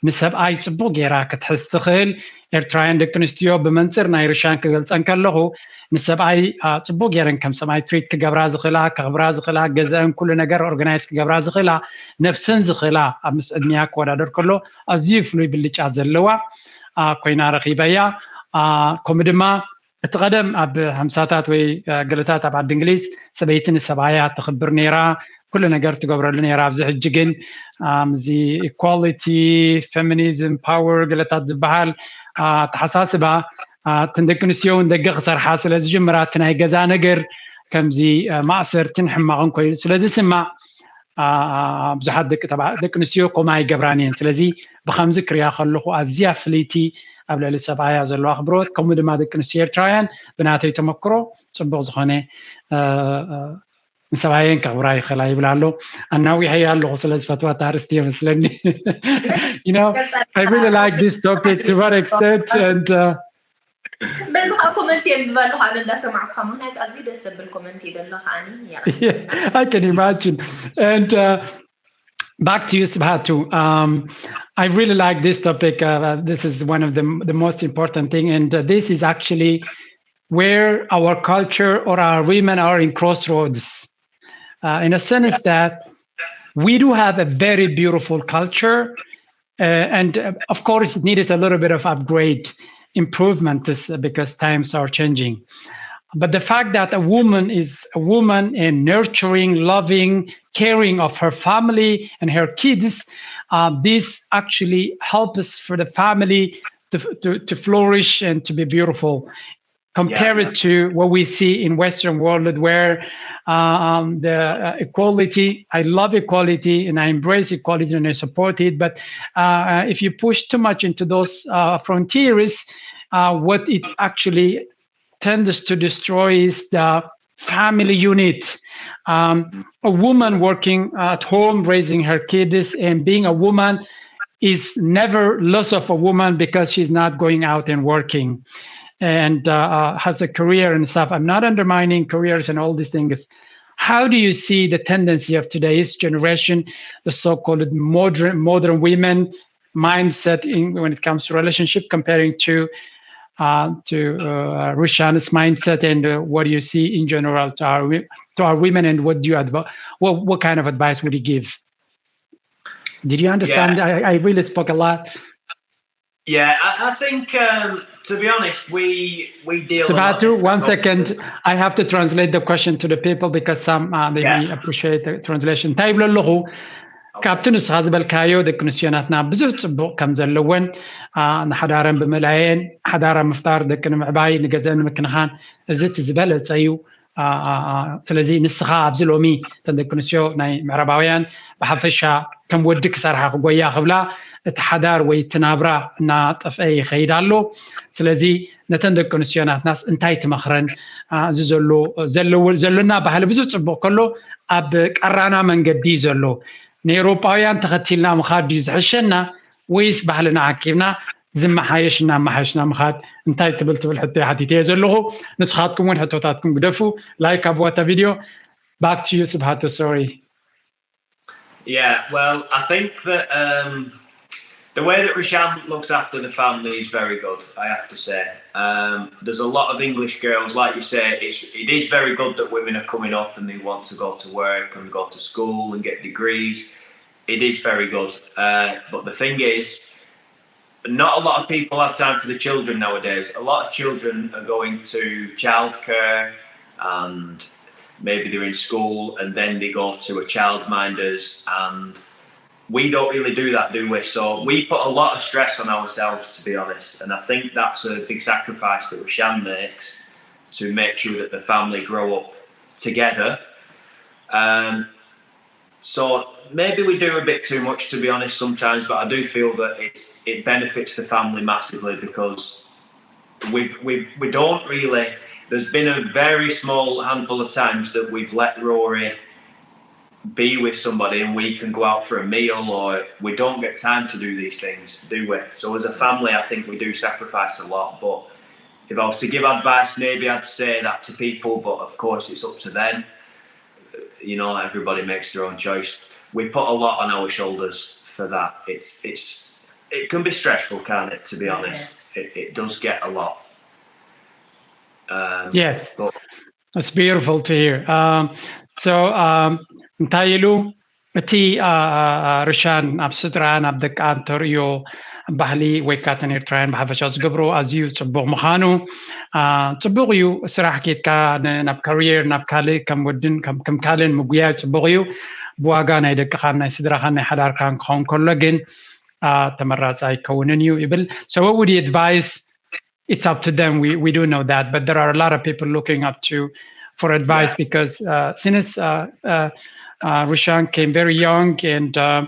ንሰብኣይ ፅቡቕ ጌራ ክትሕዝ ትኽእል። ኤርትራውያን ደቂ ኣንስትዮ ብመንፅር ናይ ርሻን ክገልፀን ከለኹ ንሰብኣይ ፅቡቕ ጌረን ከም ሰብኣይ ትሪት ክገብራ ዝኽእላ፣ ከኽብራ ዝኽእላ፣ ገዘአን ኩሉ ነገር ኦርጋናይዝ ክገብራ ዝኽእላ፣ ነብሰን ዝኽእላ ኣብ ምስ ዕድሚያ ክወዳደር ከሎ ኣዝዩ ፍሉይ ብልጫ ዘለዋ ኮይና ረኺበያ። ከምኡ ድማ እቲ ቀደም ኣብ ሓምሳታት ወይ ገለታት ኣብ ዓዲ እንግሊዝ ሰበይቲ ንሰብኣያ ተኽብር ነይራ፣ ኩሉ ነገር ትገብረሉ ነይራ። ኣብዚ ሕጂ ግን እዚ ኢኳሊቲ፣ ፌሚኒዝም፣ ፓወር ገለታት ዝበሃል ኣተሓሳስባ እተን ደቂ ኣንስትዮ እውን ደገ ክሰርሓ ስለ ዝጅምራ እቲ ናይ ገዛ ነገር ከምዚ ማእሰርትን ሕማቕን ኮይኑ ስለ ዝስማዕ ብዙሓት ደቂ ኣንስትዮ ከምኡ ኣይገብራን እየን። ስለዚ ብከምዚ ክሪኣ ከለኹ ኣዝያ ፍልይቲ ኣብ ልዕሊ ሰብኣያ ዘለዋ ኣኽብሮት፣ ከምኡ ድማ ደቂ ኣንስትዮ ኤርትራውያን ብናተይ ተመክሮ ጽቡቕ ዝኾነ ንሰብኣየን ከኽብራ ይኽእላ ይብል ኣሎ። ኣናዊሐያ ኣለኹ ስለ ዝፈትዋ ኣርእስቲ እየ መስለኒ። You know, I really like this topic to what extent and uh, በዚ ከዓ ኮመንት የንብብ ኣለኹ ኣነ እንዳሰማዕኩካ፣ ምክንያቱ ኣዝዩ ደስ ዘብል ኮመንት እዩ ዘሎ ከዓኒ። I can imagine. And uh, back to you, Sibhatu. Um, I really like this topic. Uh, this is one of the, the most important thing, and uh, this is actually where our culture or our women are in crossroads. Uh, in a sense that we do have a very beautiful culture, uh, and uh, of course it needs a little bit of upgrade, improvement, this, uh, because times are changing. But the fact that a woman is a woman and nurturing, loving, caring of her family and her kids, uh, this actually helps for the family to, to, to flourish and to be beautiful. Compare it to what we see in Western world, where um, the uh, equality, I love equality and I embrace equality and I support it. But uh, if you push too much into those uh, frontiers, uh, what it actually tends to destroy is the family unit. Um, a woman working at home, raising her kids, and being a woman is never loss of a woman because she's not going out and working and uh, uh, has a career and stuff. I'm not undermining careers and all these things. How do you see the tendency of today's generation, the so-called modern modern women mindset in when it comes to relationship comparing to uh, to uh, Rushan's mindset and uh, what do you see in general to our to our women and what do you advise? What, what kind of advice would you give? Did you understand? Yeah. I, I really spoke a lot. Yeah, I, I think um, to be honest, we we deal. Sibhatu, one second. I have to translate the question to the people because some uh, they yeah. may appreciate the translation. እንታይ ይብሎ ኣለኹ? ካብቲ ንስኻ ዝበልካዮ ደቂ ኣንስትዮ ናትና ብዙሕ ጽቡቕ ከም ዘለወን ንሓዳረን ብምእላየን ሓዳራ ምፍጣር ደቂ ንምዕባይ ንገዘአን ንምክንኻን እዚ እቲ ዝበለጸ እዩ። ስለዚ ንስኻ ኣብዚ ሎሚ እተን ደቂ ኣንስትዮ ናይ ምዕራባውያን ብሓፈሻ ከም ወዲ ክሰርሓ ክጎያ ክብላ እቲ ሓዳር ወይ እቲ ናብራ እናጠፍአ ይኸይድ ኣሎ። ስለዚ ነተን ደቂ ኣንስትዮ ናትናስ እንታይ ትመኽረን? እዚ ዘሎ ዘሎና ባህሊ ብዙሕ ጽቡቕ ከሎ ኣብ ቀራና መንገዲ እዩ ዘሎ። ንኤውሮጳውያን ተኸቲልና ምኻድ ድዩ ዝሕሸና ወይስ ባህልና ዓኪብና ዝመሓየሽ እናመሓየሽና ምኻድ እንታይ ትብል ትብል ሕቶ ሓቲተ እየ ዘለኹ። ንስኻትኩም እውን ሕቶታትኩም ግደፉ። ላይክ ኣብዋታ ቪድዮ። Back to you, Sibhatu. Sorry. Yeah, well, I think that um, the way that Rishan looks after the family is very good, I have to say. Um, there's a lot of English girls, like you say, it's, it is very good that women are coming up and they want to go to work and go to school and get degrees. It is very good. Uh, but the thing is, not a lot of people have time for the children nowadays. A lot of children are going to childcare and maybe they're in school and then they go to a childminder's, and we don't really do that, do we? So we put a lot of stress on ourselves, to be honest. And I think that's a big sacrifice that Rishan makes to make sure that the family grow up together. Um, so maybe we do a bit too much, to be honest, sometimes, but I do feel that it's, it benefits the family massively because we, we, we don't really, there's been a very small handful of times that we've let Rory be with somebody and we can go out for a meal, or we don't get time to do these things, do we? So as a family, I think we do sacrifice a lot, but if I was to give advice, maybe I'd say that to people, but of course it's up to them. You know, everybody makes their own choice. We put a lot on our shoulders for that. It's it's it can be stressful, can't it? To be honest, it, it does get a lot. Um, yes, but... It's beautiful to hear. Um, so um, እንታይ ኢሉ እቲ ርሻን ኣብ ስድራን ኣብ ደቃን ተርእዮ ባህሊ ወይ ከዓ ተን ኤርትራውያን ብሓፈሻ ዝገብሮ ኣዝዩ ፅቡቕ ምዃኑ። ፅቡቕ እዩ ስራሕ ኬድካ ናብ ካሪየር ናብ ካልእ ከም ወድን ከም ካልእን ምጉያይ ፅቡቕ እዩ። ብዋጋ ናይ ደቅኻን ናይ ስድራኻን ናይ ሓዳርካን ክኸውን ከሎ ግን ተመራፂ ኣይከውንን እዩ ይብል። So what would you advise? It's up to them. We we do know that, but there are a lot of people looking up to for advice yeah. because uh, since uh, uh, uh, Rushan came very young and uh,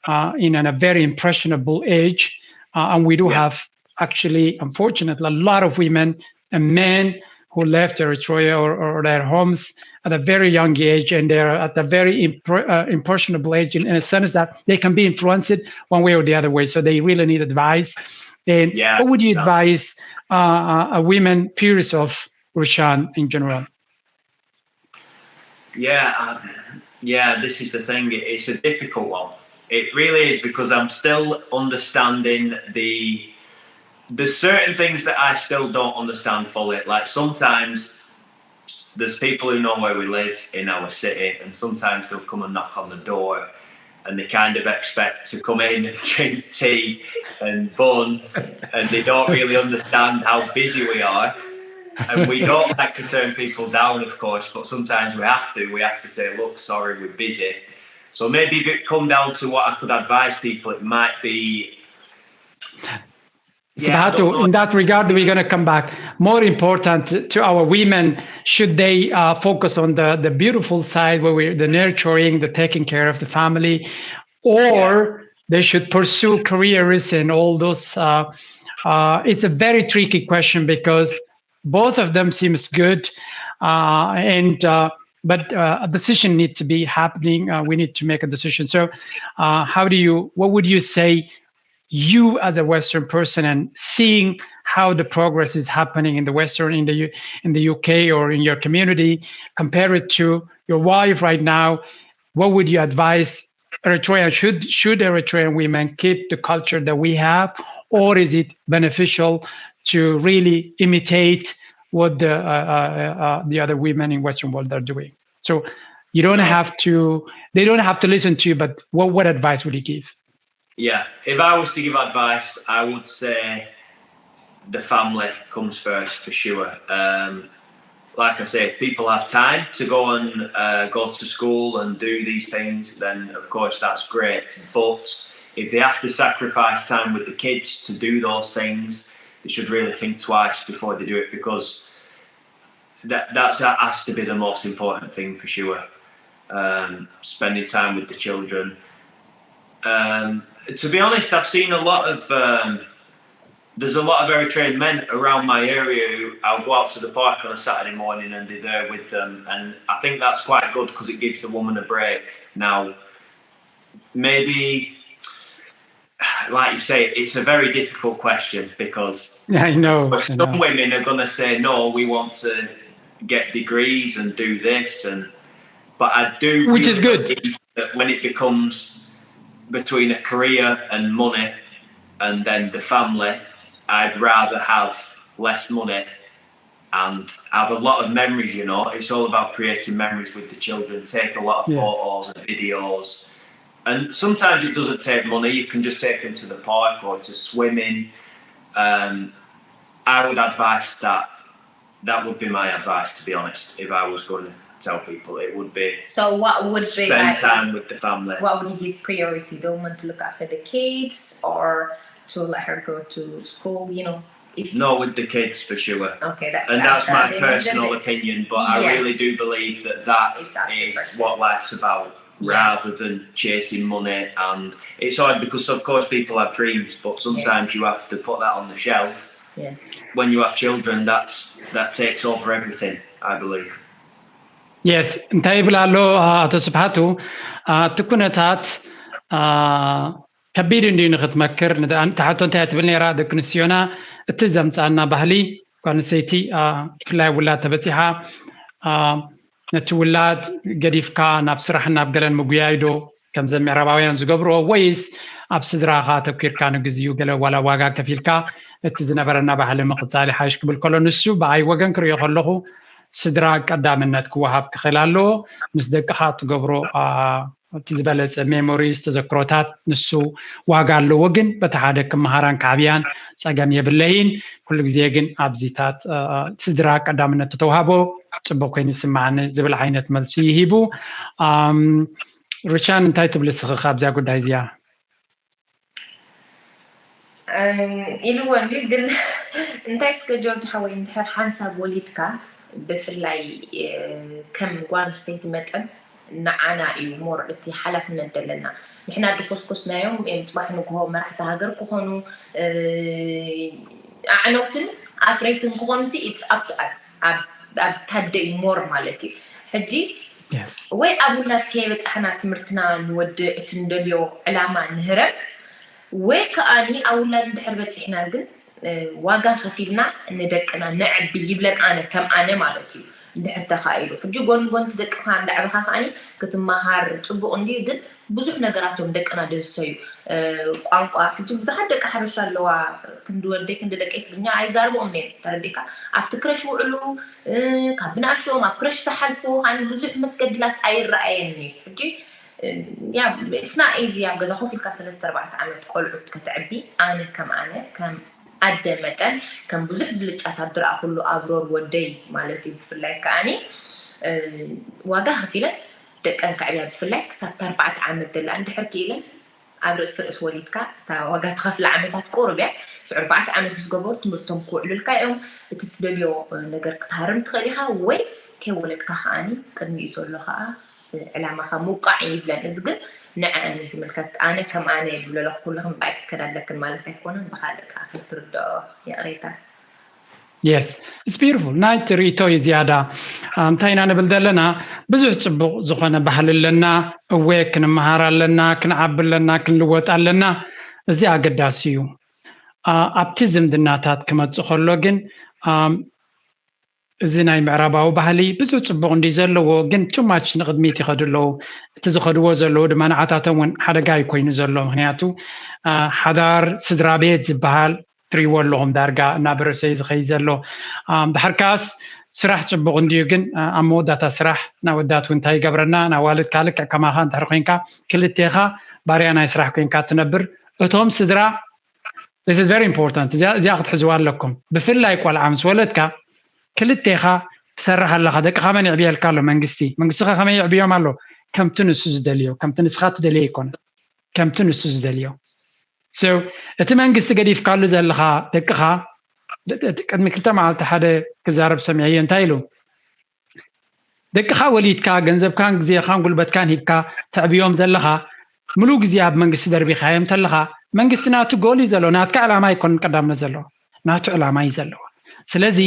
uh, in a very impressionable age. Uh, and we do have actually, unfortunately, a lot of women and men who left Eritrea or, or their homes at a very young age, and they're at a very impre- uh, impressionable age in, in a sense that they can be influenced one way or the other way. So they really need advice. And Yeah, what would you yeah. advise uh, uh, a women peers of Rushan in general? Yeah, um, yeah, this is the thing. It- It's a difficult one. It really is, because I'm still understanding the. There's certain things that I still don't understand fully. Like, sometimes there's people who know where we live in our city, and sometimes they'll come and knock on the door, and they kind of expect to come in and drink tea and bun, and they don't really understand how busy we are. And we don't like to turn people down, of course, but sometimes we have to. We have to say, "Look, sorry, we're busy." So maybe if it come down to what I could advise people, it might be. Yeah, I don't Sibhatu, know. In that regard, we're going to come back. More important to our women, should they uh, focus on the, the beautiful side where we're the nurturing, the taking care of the family, or they should pursue careers and all those? Uh, uh, it's a very tricky question because both of them seems good, uh, and uh, but uh, a decision need to be happening. Uh, we need to make a decision. So, uh, how do you? What would you say? You as a Western person and seeing how the progress is happening in the Western, in the U- in the U K or in your community, compare it to your wife right now. What would you advise Eritrean? Should should Eritrean women keep the culture that we have, or is it beneficial to really imitate what the uh, uh, uh, the other women in Western world are doing? So you don't have to. They don't have to listen to you. But what what advice would you give? Yeah, if I was to give advice, I would say the family comes first for sure. Um, like I say, if people have time to go and uh, go to school and do these things, then of course that's great. But if they have to sacrifice time with the kids to do those things, they should really think twice before they do it, because that that's, that has to be the most important thing for sure. Um, spending time with the children. Um, to be honest, I've seen a lot of um, there's a lot of Eritrean men around my area who I'll go out to the park on a Saturday morning and they're there with them, and I think that's quite good because it gives the woman a break. Now, maybe, like you say, it's a very difficult question because I know. but I some know. women are going to say, "No, we want to get degrees and do this," and but I do Which is really good. believe that when it becomes between a career and money, and then the family, I'd rather have less money and have a lot of memories. You know, it's all about creating memories with the children. Take a lot of Yes. Photos and videos, and sometimes it doesn't take money. You can just take them to the park or to swimming. Um, I would advise that. That would be my advice, to be honest. If I was going to tell people, it would be So what would be spend like? Time with the family. What would you give priority? The woman to look after the kids, or to let her go to school? You know, if No, with the kids for sure. Okay, that's And that- that's my that- personal opinion, but I Yeah. really do believe that that It's that is person. What life's about, Yeah. rather than chasing money. And it's hard because, of course, people have dreams, but sometimes you have to put that on the shelf. Yeah. When you have children, that's that takes over everything, I believe. Yes, እንታይ ይብል ኣሎ ኣቶ ስብሓቱ? እቲ ኩነታት ከቢድ እንድዩ ንክትመክር። እታ ሕቶ እንታይ ትብል ነራ? ደቂ ኣንስትዮና እቲ ዘምፃና ባህሊ፣ ጓል ኣንስተይቲ ብፍላይ ውላድ ተበፂሓ፣ ነቲ ውላድ ገዲፍካ ናብ ስራሕን ናብ ገለን ምጉያይ ዶ ከምዘ ምዕራባውያን ዝገብርኦ፣ ወይስ ኣብ ስድራኻ ተኪርካ ንግዚኡ ገለ ዋላ ዋጋ ከፊልካ እቲ ዝነበረና ባህሊ ምቕፃል ይሓይሽ ክብል ከሎ፣ ንሱ ብኣይ ወገን ክሪኦ ከለኹ ስድራ ቀዳምነት ክወሃብ ክኽእል ኣለዎ። ምስ ደቅኻ ትገብሮ እቲ ዝበለፀ ሜሞሪስ፣ ተዘክሮታት፣ ንሱ ዋጋ ኣለዎ። ግን በቲ ሓደ ክመሃራን ክዓብያን ፀገም የብለይን። ኩሉ ግዜ ግን ኣብዚታት ስድራ ቀዳምነት ተተውሃቦ ፅቡቅ ኮይኑ ይስማዓኒ ዝብል ዓይነት መልሲ ይሂቡ። ሩቻን፣ እንታይ ትብል እስኺ ካብዚኣ ጉዳይ እዚኣ? ኢልዎ እንድዩ። ግን እንታይ እስከ ጆርጅ ሓወይ፣ እንድሕር ሓንሳብ ወሊድካ፣ ብፍላይ ከም ጓል ኣንስተይቲ መጠን ንዓና እዩ more እቲ ሓላፍነት ዘለና። ንሕና ድኾስኮስናዮም እዮም ጽባሕ ንግሆ መራሕቲ ሃገር ክኾኑ፣ እ፣ ኣዕነውትን ኣፍረይትን ክኾኑ ሲ it's up to us። ኣብ፣ ኣብ ታደይ more ማለት እዩ። ሕጂ Yes. ወይ ኣብ ውላድ ከየበጻሕና ትምህርትና ንወድእ፣ እቲ ንደልዮ ዕላማ ንህረም፣ ወይ ከኣኒ ኣብ ውላድ እንድሕር በጺሕና ግን፣ እ፣ ዋጋ ከፊልና ንደቅና ነዕቢ ይብለን፣ ኣነ ከም ኣነ ማለት እዩ። እንድሕር ተኻኢሉ ሕጂ ጎን ጎን እቲ ደቅኻ እንዳዕበኻ ከኣኒ ክትመሃር ጽቡቕ እንድዩ፣ ግን ብዙሕ ነገራቶም ደቅና ደሰዩ፣ እ፣ ቋንቋ። ሕጂ ብዙሓት ደቂ ሓበሻ ኣለዋ፣ ክንዲ ወደይ ክንዲ ደቀይ ትግርኛ ኣይዛርብኦም ነይሩ፣ ተረዲእካ? ኣብቲ ክረሽ ውዕሉ፣ እ፣ ካብ ብንኣሽኦም ኣብ ክረሽ ዝሓልፉ፣ ኣነ ብዙሕ መስገድላት ኣይረኣየኒ። ሕጂ፣ እ፣ ያ፣ it's not easy ኣብ ገዛ ኮፍ ኢልካ ሰለስተ ኣርባዕተ ዓመት ቆልዑት ከተዕቢ፣ ኣነ ከም ኣነ፣ ከም ኣደ መጠን፣ ከም ብዙሕ ብልጫታት ዝረኣኹሉ ኣብ ሮር ወደይ ማለት እዩ፣ ብፍላይ ከኣኒ፣ እ፣ ዋጋ ከፊለን ደቀን ከዕብያ፣ ብፍላይ ክሳብ ኣርባዕተ ዓመት ደላ እንድሕር ክኢለን ኣብ ርእሲ ርእስ ወሊድካ እታ ዋጋ ትኸፍል ዓመታት ቁሩብ እያ። ሽዑ ኣርባዕተ ዓመት ምስ ገበሩ ትምህርቶም ክውዕሉልካ እዮም። እቲ ትደልዮ ነገር ክትሃርም ትኽእል ኢኻ፣ ወይ ከይወለድካ ከኣኒ ቅድሚኡ ዘሎ ከዓ ዕላማኻ ምውቃዕ እዩ ይብለን። እዚ ግን ንዐአን እዩ ዝምልከት። ኣነ ከም ኣነ እየ ዝብለለኹ፣ ኩልኽን ብኣይ ክትከዳ ኣለክን ማለት ኣይኮነን፣ ብኻልእ ከዓ ከይትርድኦ። ይቕሬታ። Yes, it's beautiful። ናይ ትርኢቶ እዩ ዝያዳ። አ፣ እንታይ ኢና ንብል ዘለና? ብዙሕ ጽቡቕ ዝኾነ ባህሊ ኣለና። እወ፣ ክንመሃር ኣለና፣ ክንዓቢ ኣለና፣ ክንልወጥ ኣለና። እዚ ኣገዳሲ እዩ። አ፣ ኣብቲ ዝምድናታት ክመጽእ ከሎ ግን፣ ኣም፣ እዚ ናይ ምዕራባዊ ባህሊ ብዙሕ ጽቡቕ እንዲ ዘለዎ፣ ግን too much ንቕድሚት ይኸዱ ኣለዉ። እቲ ዝኸድዎ ዘለዉ ድማ ንዓታቶም እውን ሓደጋ እዩ ኮይኑ ዘሎ። ምኽንያቱ፣ አ፣ ሓዳር ስድራ ቤት ዝበሃል ትሪእዎ ኣለኹም ዳርጋ እናበረሰ እዩ ዝኸይድ ዘሎ። ኣም፣ ድሓር ከኣስ ስራሕ ጽቡቕ እንድዩ፣ ግን፣ አ፣ ኣብ መወዳእታ ስራሕ ናብ ወዳት እውን እንታይ ይገብረና? ናብ ዋልድካ ልክዕ ከማኻ እንድሕር ኮይንካ፣ ክልቴኻ ባርያ ናይ ስራሕ ኮይንካ ትነብር። እቶም ስድራ፣ this is very important። እዚኣ፣ እዚኣ ክትሕዝዋ ኣለኩም። ብፍላይ ቆልዓ ምስ ወለድካ፣ ክልቴኻ ትሰርሕ ኣለኻ። ደቅኻ መን የዕብየልካ ኣሎ? መንግስቲ። መንግስቲ ኸ ከመይ የዕብዮም ኣሎ? ከምቲ ንሱ ዝደልዮ፣ ከምቲ ንስኻ ትደልዮ ኣይኮነን። ከምቲ ንሱ ዝደልዮ። So፣ እቲ መንግስቲ ገዲፍካሉ ዘለኻ ደቅኻ፣ ደ-፣ ደ-፣ ቅድሚ ክልተ መዓልቲ ሓደ ክዛረብ ሰሚዐዮ። እንታይ ኢሉ? ደቅኻ ወሊድካ፣ ገንዘብካን ግዜኻን ጉልበትካን ሂብካ ተዕብዮም ዘለኻ፣ ምሉእ ግዜ ኣብ መንግስቲ ደርቢኻዮም ተለኻ፣ መንግስቲ ናቱ ጎል እዩ ዘለዎ፣ ናትካ ዕላማ ኣይኮነን ቀዳምነት ዘለዎ፣ ናቱ ዕላማ እዩ ዘለዎ። ስለዚ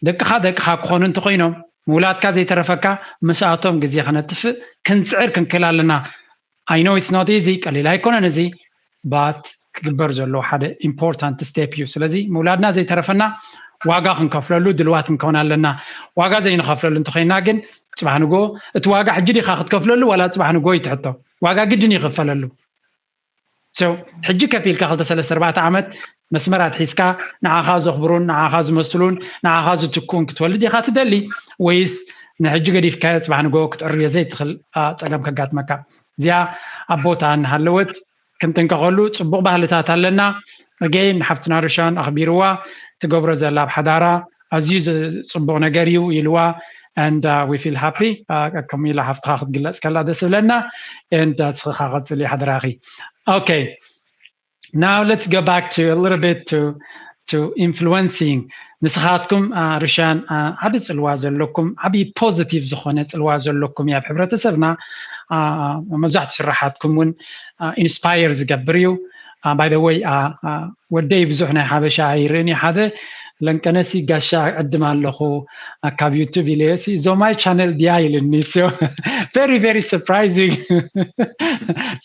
ደቅኻ ደቅኻ ክኾኑ እንተኾይኖም፣ ምውላድካ ዘይተረፈካ ምስኣቶም ግዜ ከነጥፍእ ክንጽዕር ክንክእል ኣለና። I know it's not easy፣ ቀሊል ኣይኮነን እዚ፣ but ክግበር ዘለዎ ሓደ important step እዩ። ስለዚ ምውላድና ዘይተረፈና ዋጋ ክንከፍለሉ ድልዋት ክንከውን ኣለና። ዋጋ ዘይንኸፍለሉ እንተኾይና ግን፣ ጽባሕ ንግሆ እቲ ዋጋ ሕጂ ዲኻ ክትከፍለሉ ዋላ ጽባሕ ንግሆ እዩ ትሕቶ። ዋጋ ግድን ይኽፈለሉ። So፣ ሕጂ ከፊልካ ክልተ፣ ሰለስተ፣ ኣርባዕተ ዓመት መስመር ኣትሒዝካ ንዓኻ ዘኽብሩን ንዓኻ ዝመስሉን ንዓኻ ዝትክኡን ክትወልድ ኢኻ ትደሊ፣ ወይስ ንሕጂ ገዲፍካዮ ጽባሕ ንግሆ ክትዕርዮ ዘይትኽእል፣ አ፣ ጸገም ከጋጥመካ? እዚኣ ኣብ ቦታ እናሃለወት ክንጥንቀቐሉ ጽቡቕ ባህልታት ኣለና። Again፣ ሓፍትና ሩሻን ኣኽቢርዋ፣ ትገብሮ ዘላ ኣብ ሓዳራ ኣዝዩ ዝ-፣ ጽቡቕ ነገር እዩ ኢልዋ፣ and, uh, we feel happy። Uh፣ ከምኡ ኢላ ሓፍትኻ ክትግለጽ ከላ ደስ ይብለና። And፣ uh፣ ንስኻ ቀጽሊ ሓደራኺ። Okay፣ now let's go back to a little bit to, to influencing። ንስኻትኩም፣ አ፣ ሩሻን፣ አ፣ ዓቢ ጽልዋ ዘለኩም፣ ዓቢ ፖዚቲቭ ዝኾነ ጽልዋ ዘለኩም እዩ ኣብ ሕብረተሰብና። አ፣ መብዛሕትኡ ስራሓትኩም እውን፣ አ፣ ኢንስፓየር ዝገብር እዩ። አ፣ by the way፣ አ፣ አ፣ ወደይ ብዙሕ ናይ ሓበሻ ኣይርእን እዩ። ሓደ ለንቀነሲ ጋሻ ዕድም ኣለኹ፣ አ፣ ካብ ዩቱብ ኢለዮ ሲ፣ እዞ ማይ ቻነል ድያ ኢልኒ። So፣ very, very surprising።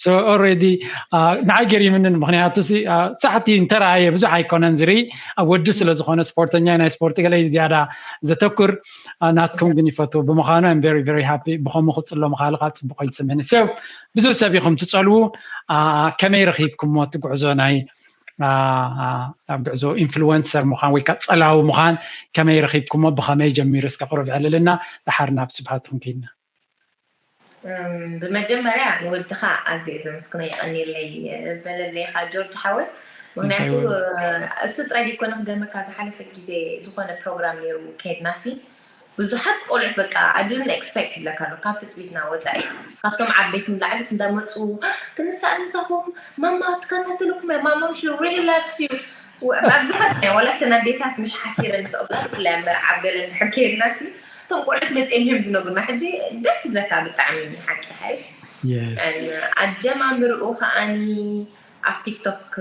So፣ already፣ አ፣ ንዓይ ገሪምንን፣ ምኽንያቱ ሲ፣ አ፣ ሳዕቲ እንተረኣየ ብዙሕ ኣይኮነን ዝርኢ፣ ኣብ ወዲ ስለ ዝኾነ ስፖርተኛ፣ ናይ ስፖርት ገለ ዝያዳ ዘተኩር፣ አ፣ ናትኩም ግን ይፈትዎ ብምዃኑ፣ I'm very, very happy። ብኸምኡ ክጽሎ ምኻሉ ከዓ ጽቡቕ እዩ ዝስምዕኒ። So፣ ብዙሕ ሰብ ኢኹም ትጸልዉ፣ አ፣ ከመይ ረኺብኩሞ እቲ ጉዕዞ ናይ፣ አ፣ አ፣ ኣብ ጉዕዞ ኢንፍሉወንሰር ምዃን ወይ ከዓ ጸላዊ ምዃን ከመይ ረኺብኩሞ፣ ብኸመይ ጀሚሩ? እስከ ቁሩብ ዕልልና፣ ደሓር ናብ ስብሃት ክንከይድና። እም፣ ብመጀመርያ ንወድኻ ኣዝየ ዘመስግኖ፣ የቐንየለይ በለለይኻ ጆርጅ ሓወይ። ምኽንያቱ፣ እንታይ ወ- እሱ ጥራይ ዘይኮነ ክገርመካ፣ ዝሓለፈ ግዜ ዝኾነ ፕሮግራም ነይሩ ከይድናሲ፣ ብዙሓት ቆልዑት በቃ I didn't expect ይብለካ ኣሎ፣ ካብ ትጽቢትና ወጻኢ፣ ካብቶም ዓበይቲ ንላዕሊ እንዳመጹ፣ "ክንስኣል ምሳኹም፣ ማማ ትከታተለኩም እያ፣ ማማ she really loves you." ወ-፣ ኣብዝሓ ናይ ወላተን ኣዴታት ምሽ ሓፊረን ዝቕብላ፣ ብፍላይ ኣብ መርዓ ኣብ ገለ እንድሕር ከይድናሲ፣ እቶም ቆልዑት መፅኦም እዮም ዝነግሩና። ሕጂ ደስ ይብለካ ብጣዕሚ፣ ሓቂ ሓይሽ። Yes. ኣጀማምርኡ ከዓኒ ኣብ ቲክቶክ፣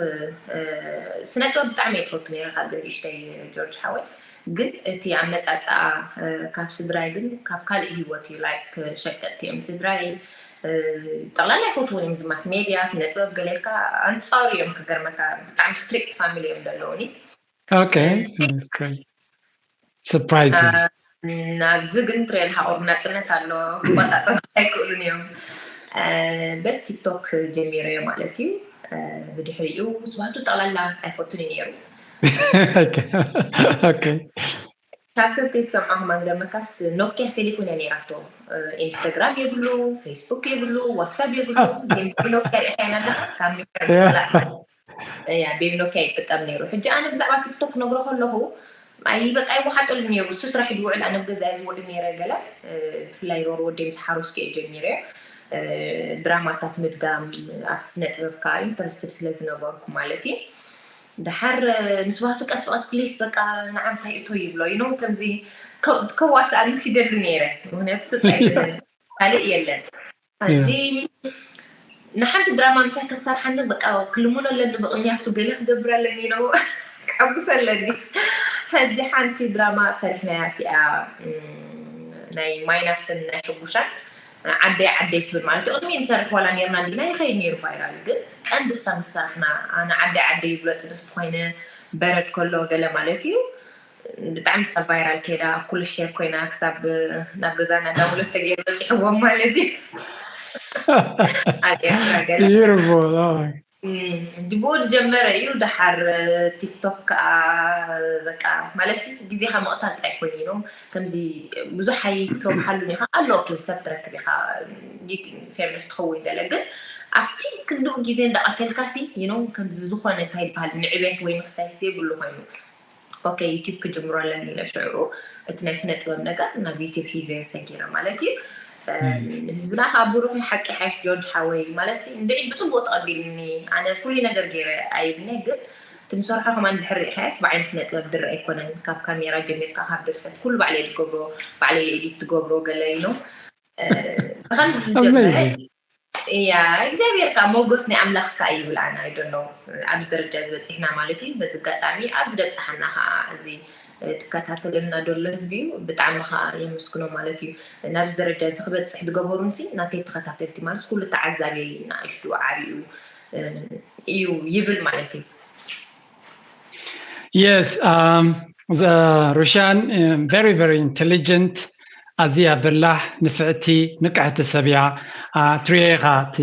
ስነ ጥበብ ብጣዕሚ እየ ዝፈቱ ነይረ ካብ ንእሽተይ፣ ጆርጅ ሓወይ። ግን እቲ ኣመፃፅኣ ካብ ስድራይ ግን ካብ ካልእ ህይወት እዩ። ላይክ ሸቀጥቲ እዮም ስድራይ፣ ጠቕላላ ኣይፈትውን እዮም። እዚ ማስ ሜድያ፣ ስነ ጥበብ ገለ ኢልካ ኣንፃሩ እዮም። ክገርመካ ብጣዕሚ ስትሪክት ፋሚሊ እዮም ዘለውኒ። Okay, that's great. Surprising. ናብዚ ግን ትሬል ሃቆር ናፅነት ኣሎ፣ ክቆፃፀሩ ኣይክእሉን እዮም። በስ ቲክቶክ ጀሚረዮ ማለት እዩ። ብድሕሪኡ ስዋቱ ጠቕላላ ኣይፈቱን እዩ ነይሩ። Okay. ካብ ሰብ ከይትሰምዖ ከማን ገርመካስ፣ ኖኪያ ቴሌፎን እያ ነይራቶ። ኢንስታግራም የብሉ፣ ፌስቡክ የብሉ፣ ዋትሳፕ የብሉ። ኖኪያ ሪኢኻያ ኣለካ ካብ ምስላ እያ ቤቢ ኖኪያ ይጥቀም ነይሩ። ሕጂ ኣነ ብዛዕባ ቲክቶክ ነግሮ ከለኹ ኣይ በቃ ይወሓጠሉ ነይሩ። እሱ ስራሕ ድውዕል ኣነ ገዛ ዝውዕል ነይረ። ገለ ብፍላይ ሮሮ ወደይ ምስ ሓሮስ ከየ ጀሚረ ድራማታት ምድጋም ኣብቲ ስነ ጥበብ ከዓ ኢንተረስትድ ስለ ዝነበርኩ ማለት እዩ። ድሓር ንስባቱ ቀስ ብቀስ ፕሊስ በቃ ንዓምሳይ እቶ ይብሎ ይኖ ከምዚ ከዋስኣኒ ሲደሊ ነይረ። ምክንያቱ ስጥ ኣይደለን ካልእ የለን። ሕጂ ንሓንቲ ድራማ ምሳይ ከሳርሓኒ በቃ ክልምኖ ኣለኒ፣ ብቕንያቱ ገለ ክገብር ኣለኒ ነው ክሐጉስ ኣለኒ። ሕጂ ሓንቲ ድራማ ሰሪሕናያ እቲኣ ናይ ማይናስን ናይ ሕጉሻን ዓደይ ዓደይ ትብል ማለት እዩ። ቅድሚ ንሰርሕ ዋላ ነርና እንዲና ይኸይድ ነይሩ ቫይራል፣ ግን ቀንዲ እሳ ምስ ሰራሕና ኣነ ዓደይ ዓደይ ይብሎ ጥንስቲ ኮይነ በረድ ከሎ ገለ ማለት እዩ። ብጣዕሚ ሰብ ቫይራል ከይዳ ኩሉ ሼር ኮይና ክሳብ ናብ ገዛና ዳውንሎድ ተገይሩ በፂሕዎም ማለት እዩ። ኣብ ኤርትራ ገለ Beautiful. Oh. ድብኡ ዝጀመረ እዩ። ደሓር ቲክቶክ ከዓ በቃ ማለት ግዜካ ምቕታል ጥራይ ኮይኑ ነው። ከምዚ ብዙሕ ኣይትረብሓሉን ኢኻ ኣሎ። ኦኬ ሰብ ትረክብ ኢኻ ፌመስ ትኸውን ገለ፣ ግን ኣብቲ ክንድኡ ግዜ እንዳቐተልካ ሲ ነው ከምዚ ዝኾነ እንታይ ይበሃል ንዕቤት ወይ ንክስታይ ሲ የብሉ ኮይኑ ኦኬ ዩቲብ ክጅምሮ ኣለኒ ኢለ ሽዑ እቲ ናይ ስነ ጥበብ ነገር ናብ ዩቲብ ሒዘዮ ሰጊረ ማለት እዩ። ህዝብና ከዓ ብሩኽ ሓቂ ሓሽ ጆርጅ ሓወይ ማለት እንድዒ ብፅቡቅ ተቐቢልኒ። ኣነ ፍሉይ ነገር ገይረ ኣይብልኒ፣ ግን እቲ ምሰርሖ ከማን ድሕር ሪኢኻያስ ብዓይኒ ስነ ጥበብ ድረ ኣይኮነን። ካብ ካሜራ ጀሚርካ ካብ ድርሰት ኩሉ ባዕለይ ዝገብሮ ባዕለይ ኤዲት ትገብሮ ገለ ኢኖ ብከምዚ ዝጀመረ እያ እግዚኣብሔር ከዓ ሞጎስ ናይ ኣምላኽ ከዓ ይብል። ኣነ ኣይደኖ ኣብዚ ደረጃ ዝበፂሕና ማለት እዩ። በዚ ኣጋጣሚ ኣብዚ ደብፅሓና ከዓ እዚ ትከታተለና ደሎ ህዝቢ እዩ ብጣዕሚ ከዓ የመስግኖ ማለት እዩ። ናብዚ ደረጃ እዚ ክበፅሕ ዝገበሩን ሲ ናተይ ተኸታተልቲ ማለት ኩሉ ተዓዛቢ ንኣሽቱ ዓብዩ እዩ ይብል ማለት እዩ። Yes, um, the Rushan, um, very, very intelligent. ኣዝያ በላሕ ንፍዕቲ ንቅሕቲ ሰብ እያ። ትሪኦ ኢኻ እቲ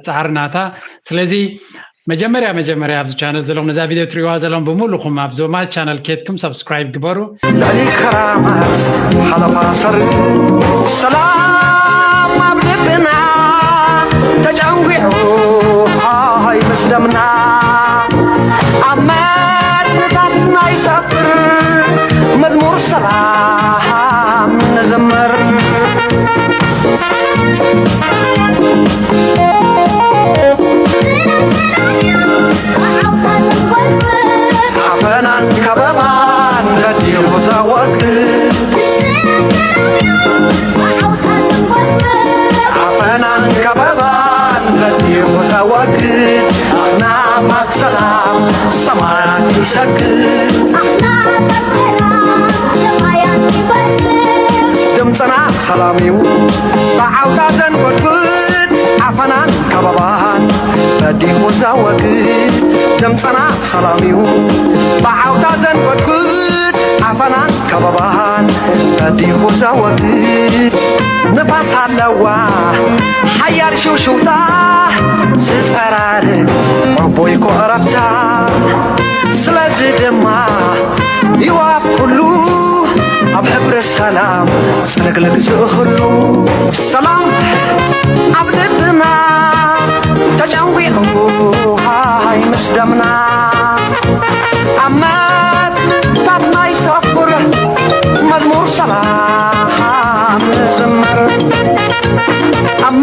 ፃዕሪ ናታ። ስለዚ መጀመርያ መጀመርያ ኣብዚ ቻነል ዘለኹም ነዛ ቪድዮ ትሪእዋ ዘለኹም ብምሉኹም ኣብ ዞማ ቻነል ኬድኩም ሰብስክራይብ ግበሩ። ልዕሊ ከራማት ሓለፋ ሰር ሰላም ኣብ ልብና ተጨንጒዑ ሃይ ምስ ደምና ኣብ መድንታትና ይሰፍር መዝሙር ሰላም ንዝምር። ዓፈናን ከበባን በዲኹ ዘወግድ ዓፈናን ከበባን በዲኹ ዘወግድ ኣኽናፋት ሰላም ሰማያት ይሰግድ። ድምፅና ሰላም እዩ ብዓውታ ዘንጎድጉድ ዓፈናን ከበባን በዲኹ ዘወግድ ድምፅና ሰላም እዩ ብዓውታ ዘንጎድጉድ ዓፈናን ከበባን በዲኹ ዘወግድ ንፋስ ኣለዋ ሓያል ሽውሽውታ ዝፀራርግ ዕቡይ ኮረብታ ስለዚ ድማ ይዋብ ኩሉ ኣብ ሕብሪ ሰላም ጽልግልግ ዝህሉ ሰላም ኣብ ልብና ተጨንጒዑ ሃይ ምስ ደምና ኣብ መትታትና ይሰፍር መዝሙር ሰላም ንዝምር ኣብ